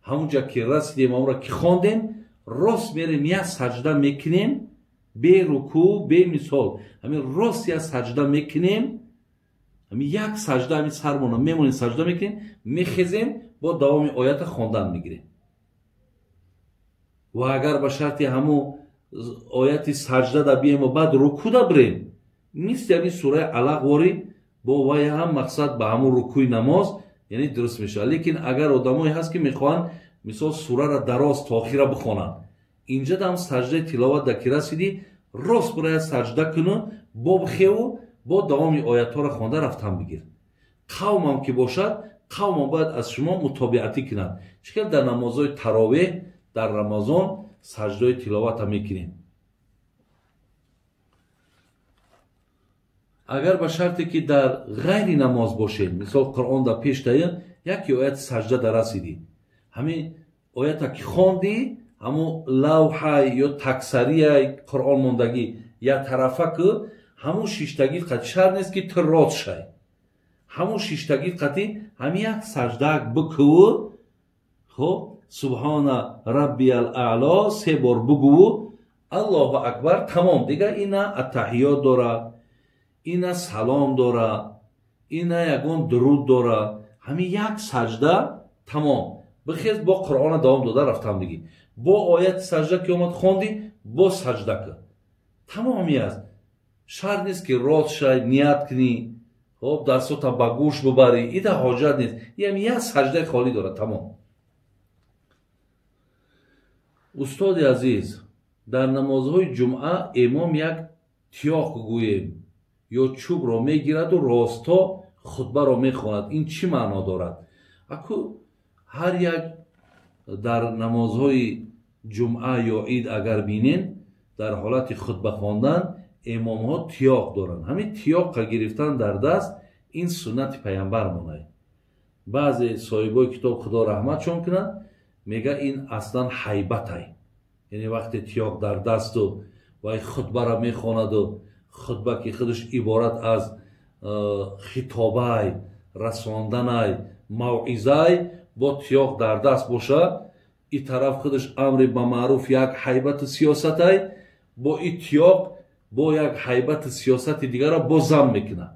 ҳамунҷа ки расидем, ҳамонра ки хондем, рост мерем як саҷда мекунем, бе рукӯ, бе мисол, ҳамин рост як саҷда мекунем, ҳамин як саҷда ҳамин сармона мемонем, саҷда мекунем, мехезем, бо давоми оята хондан мегирем. Ва агар ба шарти ҳамун ояти саҷда да бием ва баъд рукӯ да бирем, мисли ҳамин сураи Алақ ворӣ бо вай ҳам мақсад ба ҳамун рукӯи намоз яъне дуруст мешавад. Лекин агар одамое ҳаст, ки мехоҳанд мисол сураро дароз то охира бихонанд, инҷа дам саҷдаи тиловат да ки расидӣ, рост бурая саҷда куну бо бихеву бо давоми оятҳоро хонда рафтан бигир. Қавмам ки бошад, қавмам бояд аз шумо мутобиатӣ кунад. Чӣ хел дар намозҳои таровеҳ дар Рамазон саҷдаи тиловата мекунем. Агар ба шарте ки дар ғайри намоз бошем, мисол Қуръон дар пеш дая, яке ояти саҷда дар расидӣ, ҳамин оята ки хондӣ, ҳамун лавҳай ё таксарияй Қуръон мондагӣ як тарафа ку, ҳамун шиштагӣ қати шарт нест ки ту рост шай, ҳамун шиштагӣ қати ҳамин як саҷдаак бикуву, хоб, субҳона раббиял аъло се бор бугуву, Аллоҳу акбар, тамом. Дигар ина аттаҳиёт дора, ина салом дора, ина ягон дуруд дора, ҳамин як саҷда тамом. Бихез, бо Қуръона давом дода рафтам бигӣ. Бо ояти саҷда ки омад хондӣ, бо саҷда кун, тамом ҳамин аст. Шарт нест ки рост шай, ният кунӣ, хоб, дастҳота ба гӯш бубарӣ, ида ҳоҷат нест. Ин як саҷдаи холӣ дорад, тамом. Устоди азиз, дар намозҳои ҷумъа имом як тиёқ гӯем ё чӯбро мегираду росто хутбаро мехонад, ин чӣ маъно дорад? Аку ҳар як дар намозҳои ҷумъа ё ид агар бинен, дар ҳолати хутба хондан имомҳо тиёқ доранд. Ҳамин тиёққа гирифтан дар даст ин суннати паямбар монад. Баъзе соҳибои китоб, Худо раҳматшон кунад, мега ин аслан ҳайбатай. Яъне вақте тиёқ дар дасту вай хутбаро мехонаду, хутба ки худаш иборат аз хитобай, расонданай, мавъизай, бо тиёқ дар даст боша, и тараф худаш амри ба маъруф як ҳайбати сиёсатай, бо и тиёқ бо як ҳайбати сиёсати дигарро бо зам мекунад.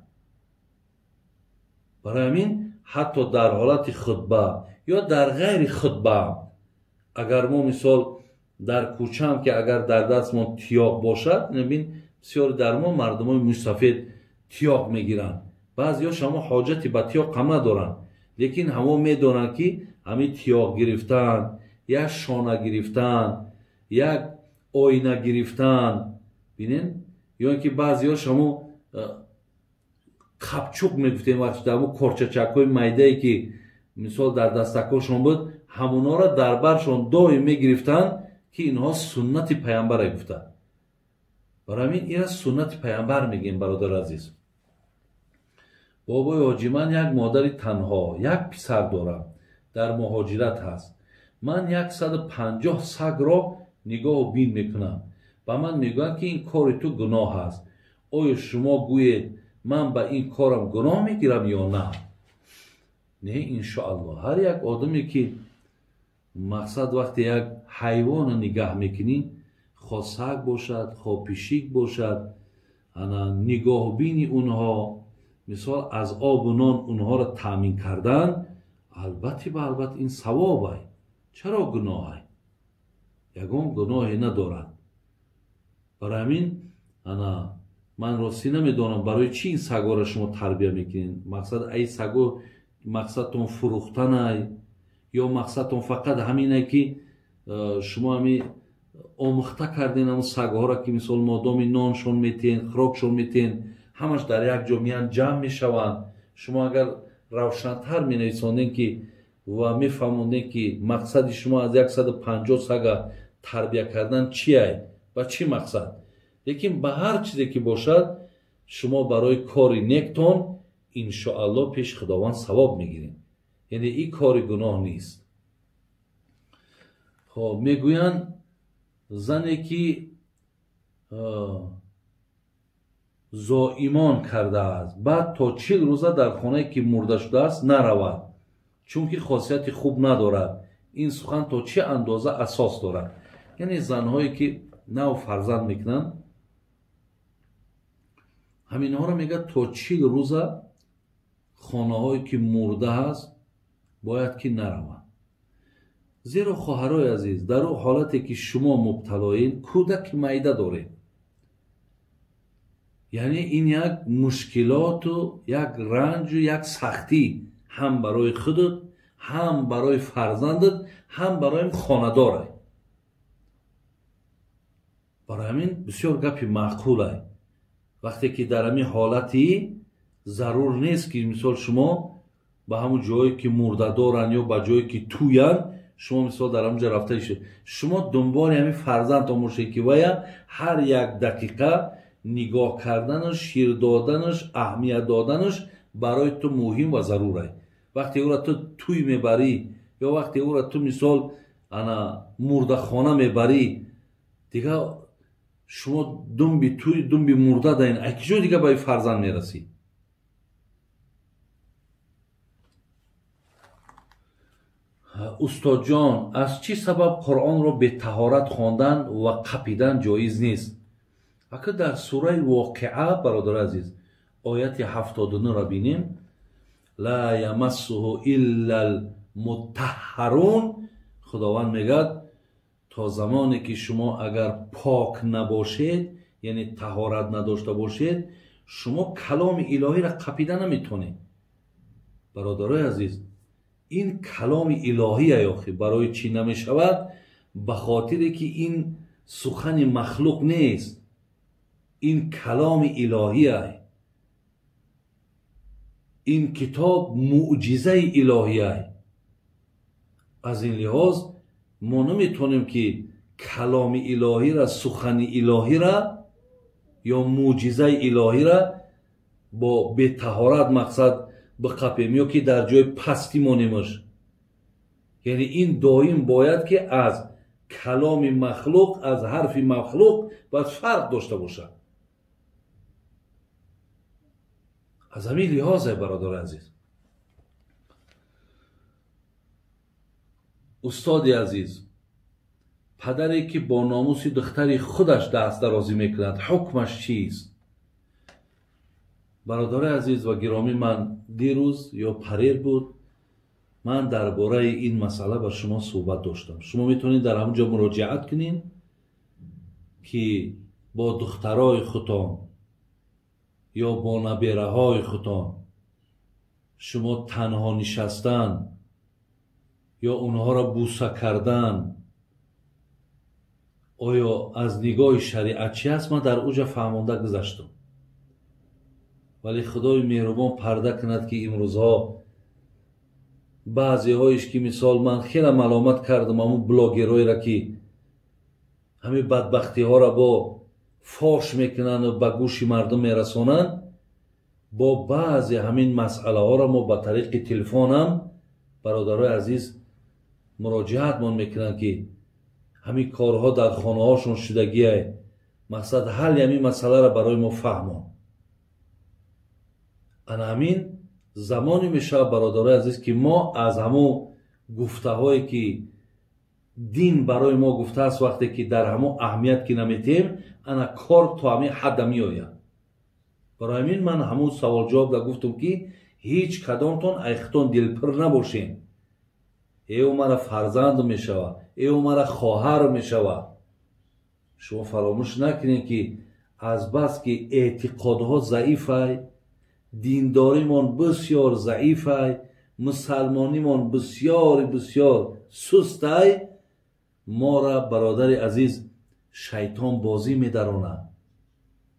Барои ҳамин ҳатто дар ҳолати хутба ё дар ғайри хутба, агар мо мисол дар кӯчаам ки агар дар дастмон тиёқ бошад, бин бисёри дар мо мардумои мӯйсафед тиёқ мегиранд. Баъзеҳо шамо ҳоҷати ба тиёқ ҳам надоранд, лекин ҳамо медонанд ки ҳамин тиёқ гирифтан, як шона гирифтан, як оина гирифтан, бинен, ё ин ки баъзеҳо шамо қапчуқ мегуфтем, вақте дар корчачакҳои майдае ки мисол дар дастакҳошон буд, ҳамонҳоро дар баршон доим мегирифтанд, ки инҳо суннати паямбаре гуфта. Барои ҳамин ира суннати паямбар мегӯем, бародари азиз. Бобои ҳоҷӣ, ман як модари танҳо, як писар дорам, дар муҳоҷират ҳаст. Ман 150 сагро нигоҳу бин мекунам. Ба ман мегӯянд, ки ин кори ту гуноҳ аст. Оё шумо гӯед, ман ба ин корам гуноҳ мегирам ё на? Не, иншоаллоҳ. Ҳар як одаме ки мақсад вақте як ҳайвонро нигаҳ мекунӣ, хо саг бошад, хо пишик бошад, ана нигоҳбини онҳо, мисол аз обу нон онҳоро таъмин кардан, албатта ба албатта ин савобай. Чаро гуноҳай? Ягон гуноҳе надорад. Барои ҳамин ана ман ростӣ намедонам барои чӣ ин сагҳоро шумо тарбия мекунед. Мақсад ай саго мақсадтон фурӯхтанай ё мақсадтон фақат ҳаминай ки шумо ҳамин омӯхта карден ҳамун сагҳоро, ки мисол модоми ноншон метиҳен, хӯрокшон метиҳен, ҳамаш дар як ҷо меянд, ҷамъ мешаванд. Шумо агар равшантар менависондем ки ва мефаҳмондем ки мақсади шумо аз 150 сага тарбия кардан чиай, ба чӣ мақсад. Лекин ба ҳар чизе ки бошад, шумо барои кори нектон иншоаллоҳ пеши Худованд савоб мегиред. Яъне ин кори гуноҳ нест. Хоб, мегӯянд зане ки зоимон кардааст, баъд то 40 рӯза дар хонае ки мурда шудааст наравад, чунки хосияти хуб надорад. Ин сухан то чӣ андоза асос дорад? Яъне занҳое ки нав фарзанд мекунанд, ҳаминҳоро мегӯяд то 40 рӯза хонаҳое ки мурда ҳаст бояд ки нараванд. Зеро хоҳарои азиз, дар он ҳолате ки шумо мубталоед, кӯдаки майда доред, яъне ин як мушкилоту як ранҷу як сахтӣ ҳам барои худат, ҳам барои фарзандат, ҳам барои хонадорай. Барои ҳамин бисёр гапи маъқулай. Вақте ки дар ҳамин ҳолати зарур нест ки мисол шумо ба ҳамун ҷое ки мурда доранд ё ба ҷое ки тӯянд, шумо мисол дар ҳамун ҷо рафта ишед. Шумо дунболи ҳамин фарзандтон бошед ки вая ҳар як дақиқа нигоҳ карданаш, шир доданаш, аҳамият доданаш барои ту муҳим ва зарурай. Вақте ӯра ту тӯй мебарӣ ё вақте ӯра ту мисол ана мурдахона мебарӣ, дига шумо думби тӯй, думби мурда даин, ай киҷо дига ба фарзанд мерасӣ? Устодҷон, аз чӣ сабаб Қуръонро бетаҳорат хондан ва қапидан ҷоиз нест? Ака дар сураи Воқиа, бародари азиз, ояти 79-ро бинем. Ла ямассуҳу илла лмутаҳҳарун. Худованд мегӯяд то замоне ки шумо агар пок набошед, яъне таҳорат надошта бошед, шумо каломи илоҳиро қапида наметонед. Бародарои азиз, ин каломи илоҳия охи барои чӣ намешавад? Ба хотире ки ин сухани махлуқ нест, ин каломи илоҳия, ин китоб муъҷизаи илоҳия. Аз ин лиҳоз мо наметонем ки каломи илоҳира, сухани илоҳира ё муъҷизаи илоҳира бо бетаҳорат мақсад биқапем ё ки дар ҷои пастӣ монемаш. Яъне ин доим бояд ки аз каломи махлуқ, аз ҳарфи махлуқ бояд фарқ дошта бошад. Аз ҳамин лиҳозе, бародари азиз, устоди азиз, падаре ки бо номуси духтари худаш даст дарозӣ мекунад, ҳукмаш чист? Бародари азиз ва гиромӣ, ман дирӯз ё парер буд, ман дар бораи ин масъала ба шумо суҳбат доштам. Шумо метавонед дар ҳамон ҷо муроҷиат кунед ки бо духтарои худтон ё бо набераҳои худтон шумо танҳо нишастан ё онҳоро буса кардан оё аз нигоҳи шариат чи аст, ман дар уҷа фаҳмонда гузаштам. Вале Худои меҳрубон парда кунад ки имрӯзҳо баъзеҳоиш ки мисол ман хеле маломат кардам ҳамун блогерҳоеро ки ҳамин бадбахтиҳоро бо фош мекунанд ва ба гӯши мардум мерасонанд, бо баъзе ҳамин масъалаҳоро мо ба тариқи телефонам, бародарои азиз, муроҷиатмон мекунанд ки ҳамин корҳо дар хонаҳошон шудагие, мақсад ҳалли ҳамин масъаларо барои мо фаҳмон. Ана ҳамин замоне мешавад, бародарои азиз, ки мо аз ҳамон гуфтаҳое ки дин барои мо гуфтааст, вақте ки дар ҳамон аҳамият ки наметиҳем, ана кор то ҳамин ҳадда меояд. Барои ҳамин ман ҳамун саволҷавоб да гуфтам ки ҳеҷ кадомтон айхтон дилпир набошем. Э ӯ мара фарзанд мешавад, э ӯ мара хоҳар мешавад. Шумо фаромӯш накунед ки азбаски эътиқодҳо заифай, диндоримон бисёр заифай, мусалмонимон бисёри бисёр сустай, мора бародари азиз шайтон бозӣ медаронад.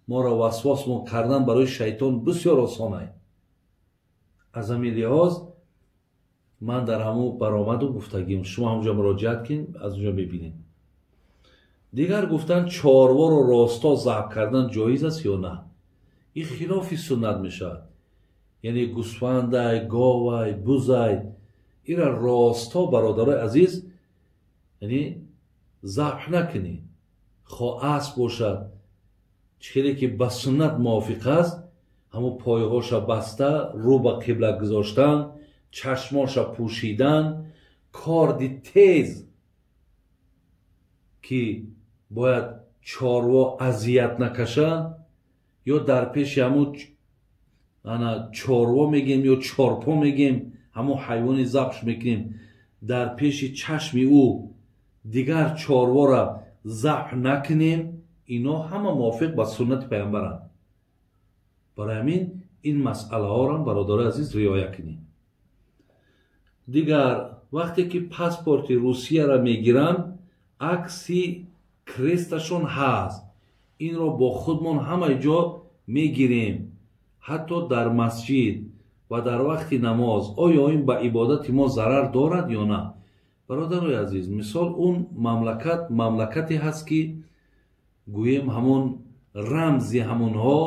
Мора васвосмон кардан барои шайтон бисёр осонай. Аз ҳамин лиҳоз ман дар ҳамун баромаду гуфтагим, шумо ҳамонҷо муроҷиат кунед, аз онҷо мебинед. Дигар гуфтан чорворо росто забҳ кардан ҷоиз аст ё на? Ин хилофи суннат мешавад. Яъне гӯсфандай, говай, бузай, ира росто, бародарои азиз, яъне забҳ накунед. Хо асп бошад, хеле ки ба суннат мувофиқ аст, ҳамун пойҳоша баста, рӯ ба қибла гузоштан, чашмоша пӯшидан, корди тез ки бояд чорво азият накашад, ё дар пеши ҳамун ана чорво мегем ё чорпо мегем, ҳамун ҳайвони забҳ мекунем, Дар пеши чашми ӯ дигар чорвора забҳ накунем. Ино ҳама мувофиқ ба суннати пайғамбаранд. Барои ҳамин ин масъалаҳоро бародарои азиз риоя кунем. Дигар вақте ки паспорти Русияро мегиранд, акси кресташон ҳаст. Инро бо худмон ҳама ҷо мегирем, ҳатто дар масҷид ва дар вақти намоз. Оё ин ба ибодати мо зарар дорад ё на? Бародарои азиз, мисол он мамлакат мамлакате ҳаст, ки гӯем ҳамон рамзи ҳамонҳо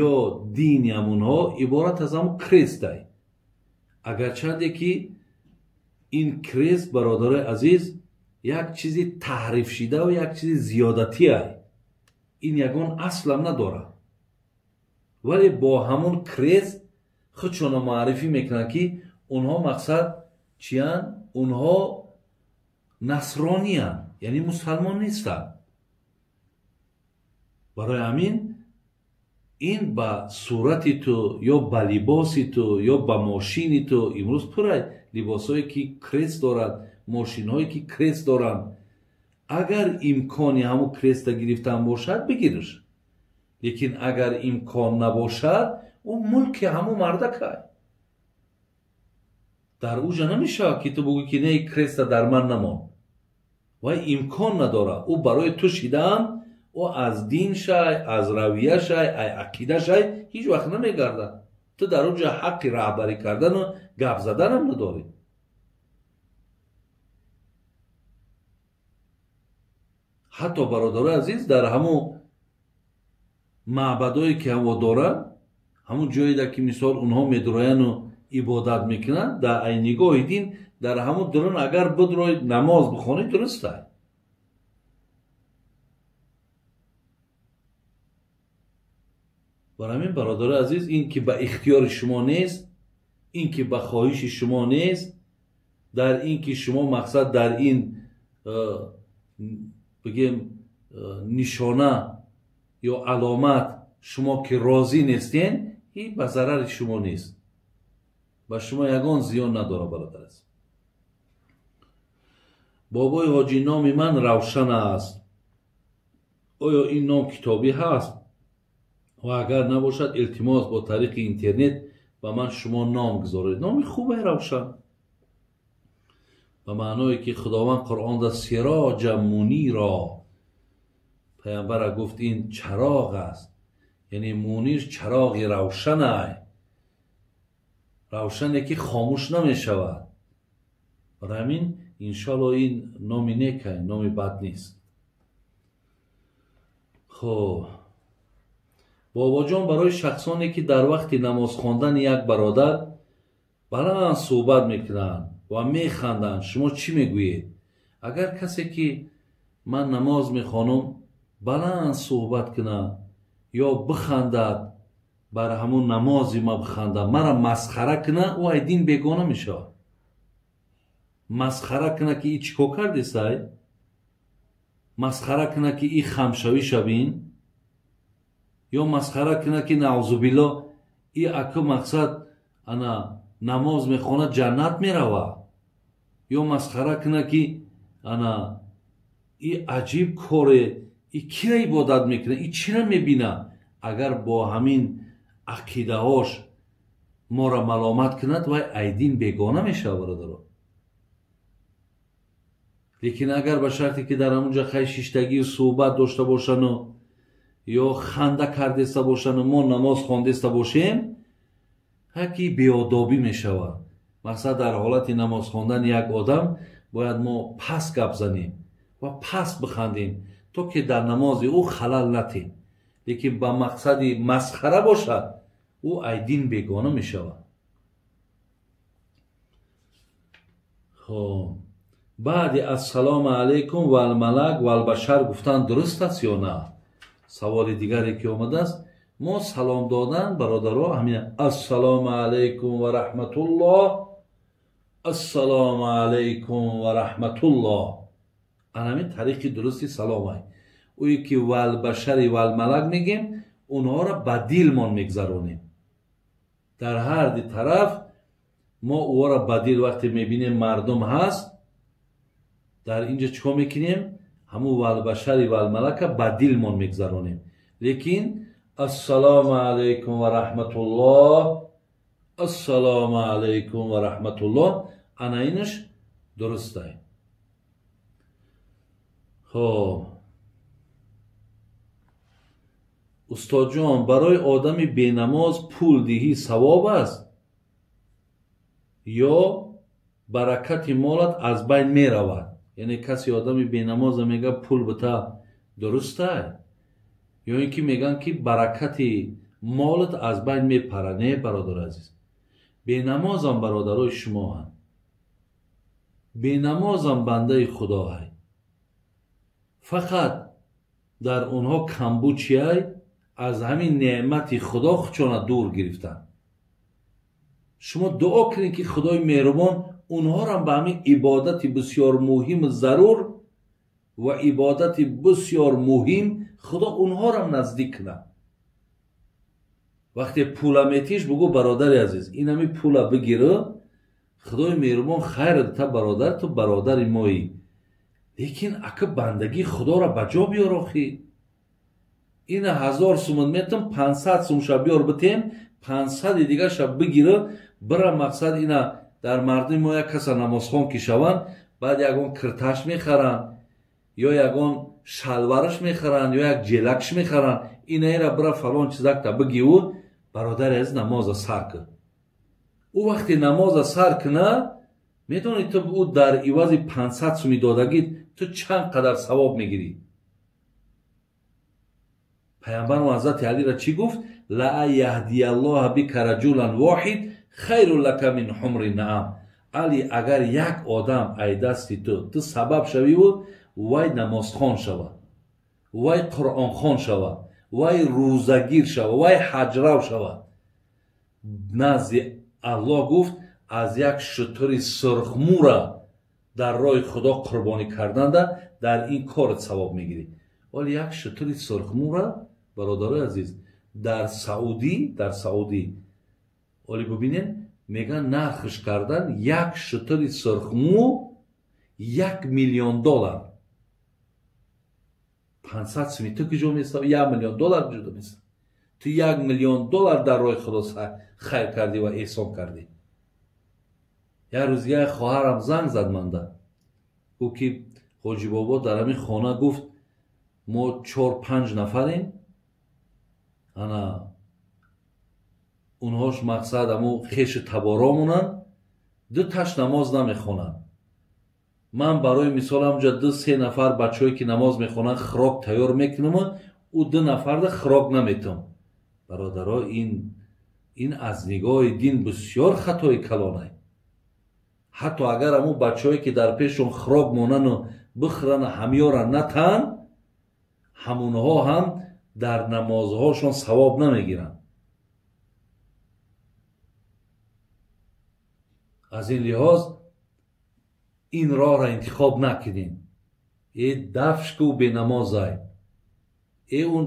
ё дини ҳамонҳо иборат аз ҳамон крестай. Агарчанде ки ин крест, бародарои азиз, як чизи таҳрифшидаву як чизи зиёдатиай, ин ягон аслам надорад, вале бо ҳамон крест худшонро муаррифӣ мекунанд, ки онҳо мақсад чиянд? Онҳо насрониянд, яъне мусалмон нестанд. Барои ҳамин ин ба сурати ту ё ба либоси ту ё ба мошини ту, имрӯз пурай либосҳое ки крест дорад, мошинҳое ки крест доранд, агар имкони ҳамун креста гирифтан бошад, бигириш. Лекин агар имкон набошад, ӯ мулки ҳамун мардакай. Дар уҷа намешавад, ки ту бугӯӣ, ки не, креста дар ман намон. Вай имкон надорад. Ӯ барои ту шидаам, ӯ аз дин шай, аз равия шай, ай ақида шай ҳеҷ вақт намегардад. Ту дар уҷа ҳаққи раҳбарӣ кардану гап заданам надорӣ. Ҳатто бародарои азиз, дар ҳамун маъбадое ки ҳаво доранд, ҳамун ҷоеда ки мисол онҳо медурояну ибодат мекунанд, дар ай нигоҳи дин дар ҳамун дурун агар бидрои намоз бихонӣ, дурустай. Барои ҳамин бародарои азиз, ин ки ба ихтиёри шумо нест, ин ки ба хоҳиши шумо нест, дар ин ки шумо мақсад дар ин бигем нишона ё аломат шумо ки розӣ нестен, ин ба зарари шумо нест, ба шумо ягон зиён надорад, бародар азиз. Бобои ҳоҷӣ, номи ман Равшан аст. Оё ин ном китобӣ ҳаст? Ва агар набошад, илтимос бо тариқи интернет ба ман шумо ном гузоред. Номи хубе Равшан, ба маъное ки Худованд Қуръонда сироҷа муниро паямбара гуфт, ин чароғ аст, яъне мунир чароғи равшанай, равшане ки хомӯш намешавад. Барои ҳамин иншоалло ин номи некай, номи бад нест. Хоб, бобоҷон, барои шахсоне ки дар вақти намоз хондани як бародар баланд суҳбат мекунанд ва механданд, шумо чӣ мегӯед? Агар касе ки ман намоз мехонам баланд суҳбат кунад ё бихандад, бар ҳамун намози ма бихандад, мара масхара кунад, ӯ ай дин бегона мешавад. Масхара кунад, ки и чӣ кор кардесай, масхара кунад, ки и хамшавӣ шавин, ё масхара кунад, ки наъузубилло и аку мақсад ана намоз мехонад ҷаннат меравад, ё масхара кунад, ки ана и аҷиб коре, и кира ибодат мекунад, и чира мебинад. Агар бо ҳамин ақидаҳош моро маломат кунад, вай айдин бегона мешавад, бародаро. Лекин агар ба шарте ки дар ҳамунҷа хай шиштагию суҳбат дошта бошану ё ханда кардеста бошану мо намоз хондеста бошем, ҳаки беодобӣ мешавад. Мақсад дар ҳолати намоз хондан як одам бояд мо пас гап занем ва пас бихандем, то ки дар намози ӯ халал натем. Лекин ба мақсади масхара бошад, ӯ айдин бегона мешавад. Хоб, баъди ассалому алайкум валмалак валбашар гуфтан дуруст аст ё на? Саволи дигаре ки омадааст, мо салом додан, бародаро, ҳамин ассалому алайкум ва раҳматуллоҳ, ассалому алайкум ва раҳматуллоҳ, ана ҳамин тариқи дурусти саломай. Ӯе ки валбашари валмалак мегем, онҳоро ба дилмон мегзаронем. Дар ҳар ди тараф Мо ӯро ба дил вақте мебинем мардум ҳаст, дар инҷа чӣ кор мекунем? Ҳамун валбашари валмалака ба дилмон мегзаронем. Лекин ассалому алайкум ва раҳматуллоҳ, ассалому алайкум ва раҳматуллоҳ, ана инаш дурустай. Хоб, устодҷон, барои одами бенамоз пул диҳӣ савоб аст ё баракати молат аз байн меравад? Яъне касе одами бенамоза мега пул бита, дурустай? Ё ин ки мегӯянд ки баракати молат аз байн мепарад? Не, бародари азиз, бенамозам бародарои шумоанд, бенамозам бандаи худоай. Фақат дар онҳо камбуд чиай? Аз ҳамин неъмати худо худшона дур гирифтанд. Шумо дуо кунед ки худои меҳрубон онҳорам ба ҳамин ибодати бисёр муҳиму зарур ва ибодати бисёр муҳим худо онҳорам наздик кунад. Вақте пула метиш, бугӯ бародари азиз, ин ҳамин пула бигиру, худои меҳрубон хайр та бародар, ту бародари моӣ, лекин ака бандагии худоро ба ҷо биёр. Охи ина 1000 сумон метам, 500 сумша биёр битем, 500 дигарша бигиру бира. Мақсад ина дар мардуми мо як каса намозхон ки шаванд, баъд ягон кирташ мехаранд ё ягон шалвараш мехаранд ё як ҷелакш мехаранд. Инаира бира фалон чизакта бигиву бародари азиз намоза сар кун. Ӯ вақте намоза сар куна, медонӣ ту ӯ дар ивази 500 суми додагӣ ту чанд қадар савоб мегирӣ? Пайғамбармо ҳазрати Алиро чӣ гуфт? Ла яҳдияллоҳа бика раҷулан воҳид хайрун лака мин ҳумри наам. Али, агар як одам ай дасти ту сабаб шавиву вай намозхон шавад, вай қуръонхон шавад, вай рӯзагир шавад, вай ҳаҷрав шавад, назди Аллоҳ гуфт аз як шутури сурхмура дар роҳи худо қурбонӣ карданда дар ин корат савоб мегирӣ. Вале як шутури сурхмура, бародарои азиз, дар Саудӣ оли бубинед, мегӯянд нархш кардан як шутури сурхмӯ $1 миллион. 500 суми ту куҷо месав? $1 миллион куҷо месав? Ту $1 миллион дар роҳи худо хайр кардӣ ва эҳсон кардӣ. Як рӯз як хоҳарам занг зад манда, гуфт ки ҳоҷи бобо дар ҳамин хона, гуфт мо 4-5 нафарем, ана онҳош мақсад ҳамо хеши таборомонанд, ду таш намоз намехонанд. Ман барои мисол ҳамҷа 2-3 нафар бачаҳое ки намоз мехонанд хӯрок тайёр мекунам, ӯ 2 нафарда хӯрок наметам. Бародаро, ин аз нигоҳи дин бисёр хатои калонай. Ҳатто агар ҳамун бачаҳое ки дар пешшон хӯрок монану бихӯрану ҳамёра натан, ҳамунҳо ҳам дар намозҳошон савоб намегиранд. Аз ин лиҳоз ин роҳро интихоб накунем. Э дафш ку бенамозай, э он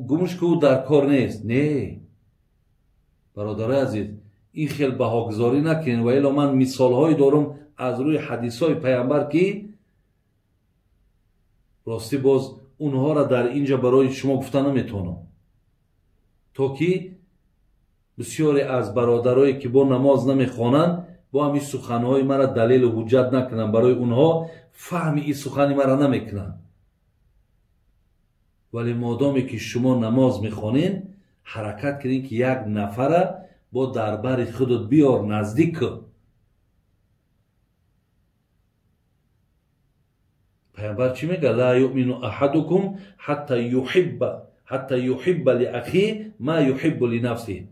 гумш ку дар кор нест. Не, бародарои азиз, ин хел баҳогузорӣ накунем. Ва ило ман мисолҳое дорам аз рӯи ҳадисҳои пайғамбар ки ростӣ боз онҳоро дар инҷа барои шумо гуфта наметавонам, то ки бисёре аз бародарое ки бо намоз намехонанд бо ҳамин суханҳои мара далелу ҳуҷҷат накунанд, барои онҳо фаҳми ин сухани мара намекунанд. Вале модоме ки шумо намоз мехонед, ҳаракат кунед ки як нафара бо дар бари худат биёр, наздик кун. Пайғамбар чӣ мегӯяд? Ла юъмину аҳадукум ҳатта юҳибба лиахи ма юҳиббу линафсиҳ.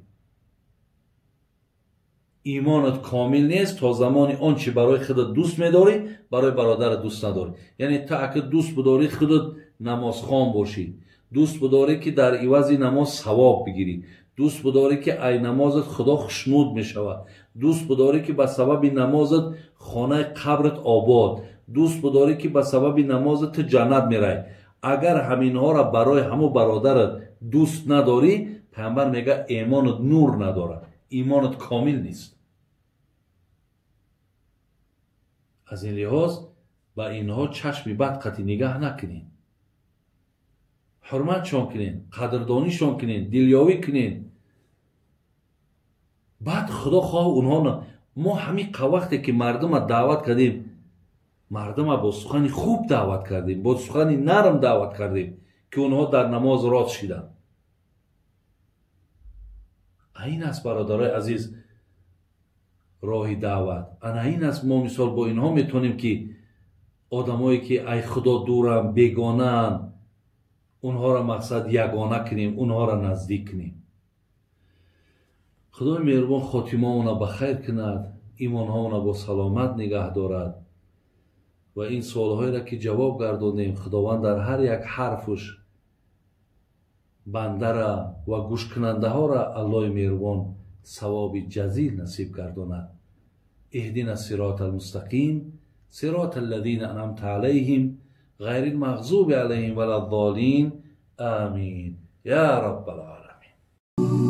Имонат комил нест то замони он чи барои худат дӯст медорӣ, барои бародарат дӯст надорӣ. Яъне ту ака дӯст бидорӣ худат намозхон бошӣ, дӯст бидорӣ ки дар ивази намоз савоб бигирӣ, дӯст бидорӣ ки ай намозат худо хушнуд мешавад, дӯст бидорӣ ки ба сабаби намозат хонаи қабрат обод, дӯст бидорӣ ки ба сабаби намозат ту ҷаннат мерай. Агар ҳаминҳоро барои ҳамун бародарат дӯст надорӣ, пайғамбар мегӯяд имонат нур надорад, имонат комил нест. Аз ин лиҳоз ба инҳо чашми бад қатъи нигаҳ накунед, ҳурматшон кунед, қадрдонишон кунед, дилёвӣ кунед. Баъд худо хоҳ онҳо. Мо ҳамин вақте ки мардума даъват кардем, мардума бо сухани хуб даъват кардем, бо сухани нарм даъват кардем, ки онҳо дар намоз рост шиданд. Ин аст, бародарои азиз, роҳи даъват. Ана ин аст. Мо мисол бо инҳо метавонем, ки одамое ки ай худо дуранд, бегонаанд, онҳоро мақсад ягона кунем, онҳоро наздик кунем. Худои меҳрубон хотимаона ба хайр кунад, имонҳоона бо саломат нигаҳ дорад ва ин суолҳоеро ки ҷавоб гардонем, Худованд дар ҳар як ҳарфуш бандара ва гӯшкунандаҳоро Аллоҳи меҳрубон савоби ҷазил насиб гардонад. اهدنا الصراط المستقيم صراط الذين أنعمت عليهم غير المغضوب عليهم ولا الضالين آمين يا رب العالمين.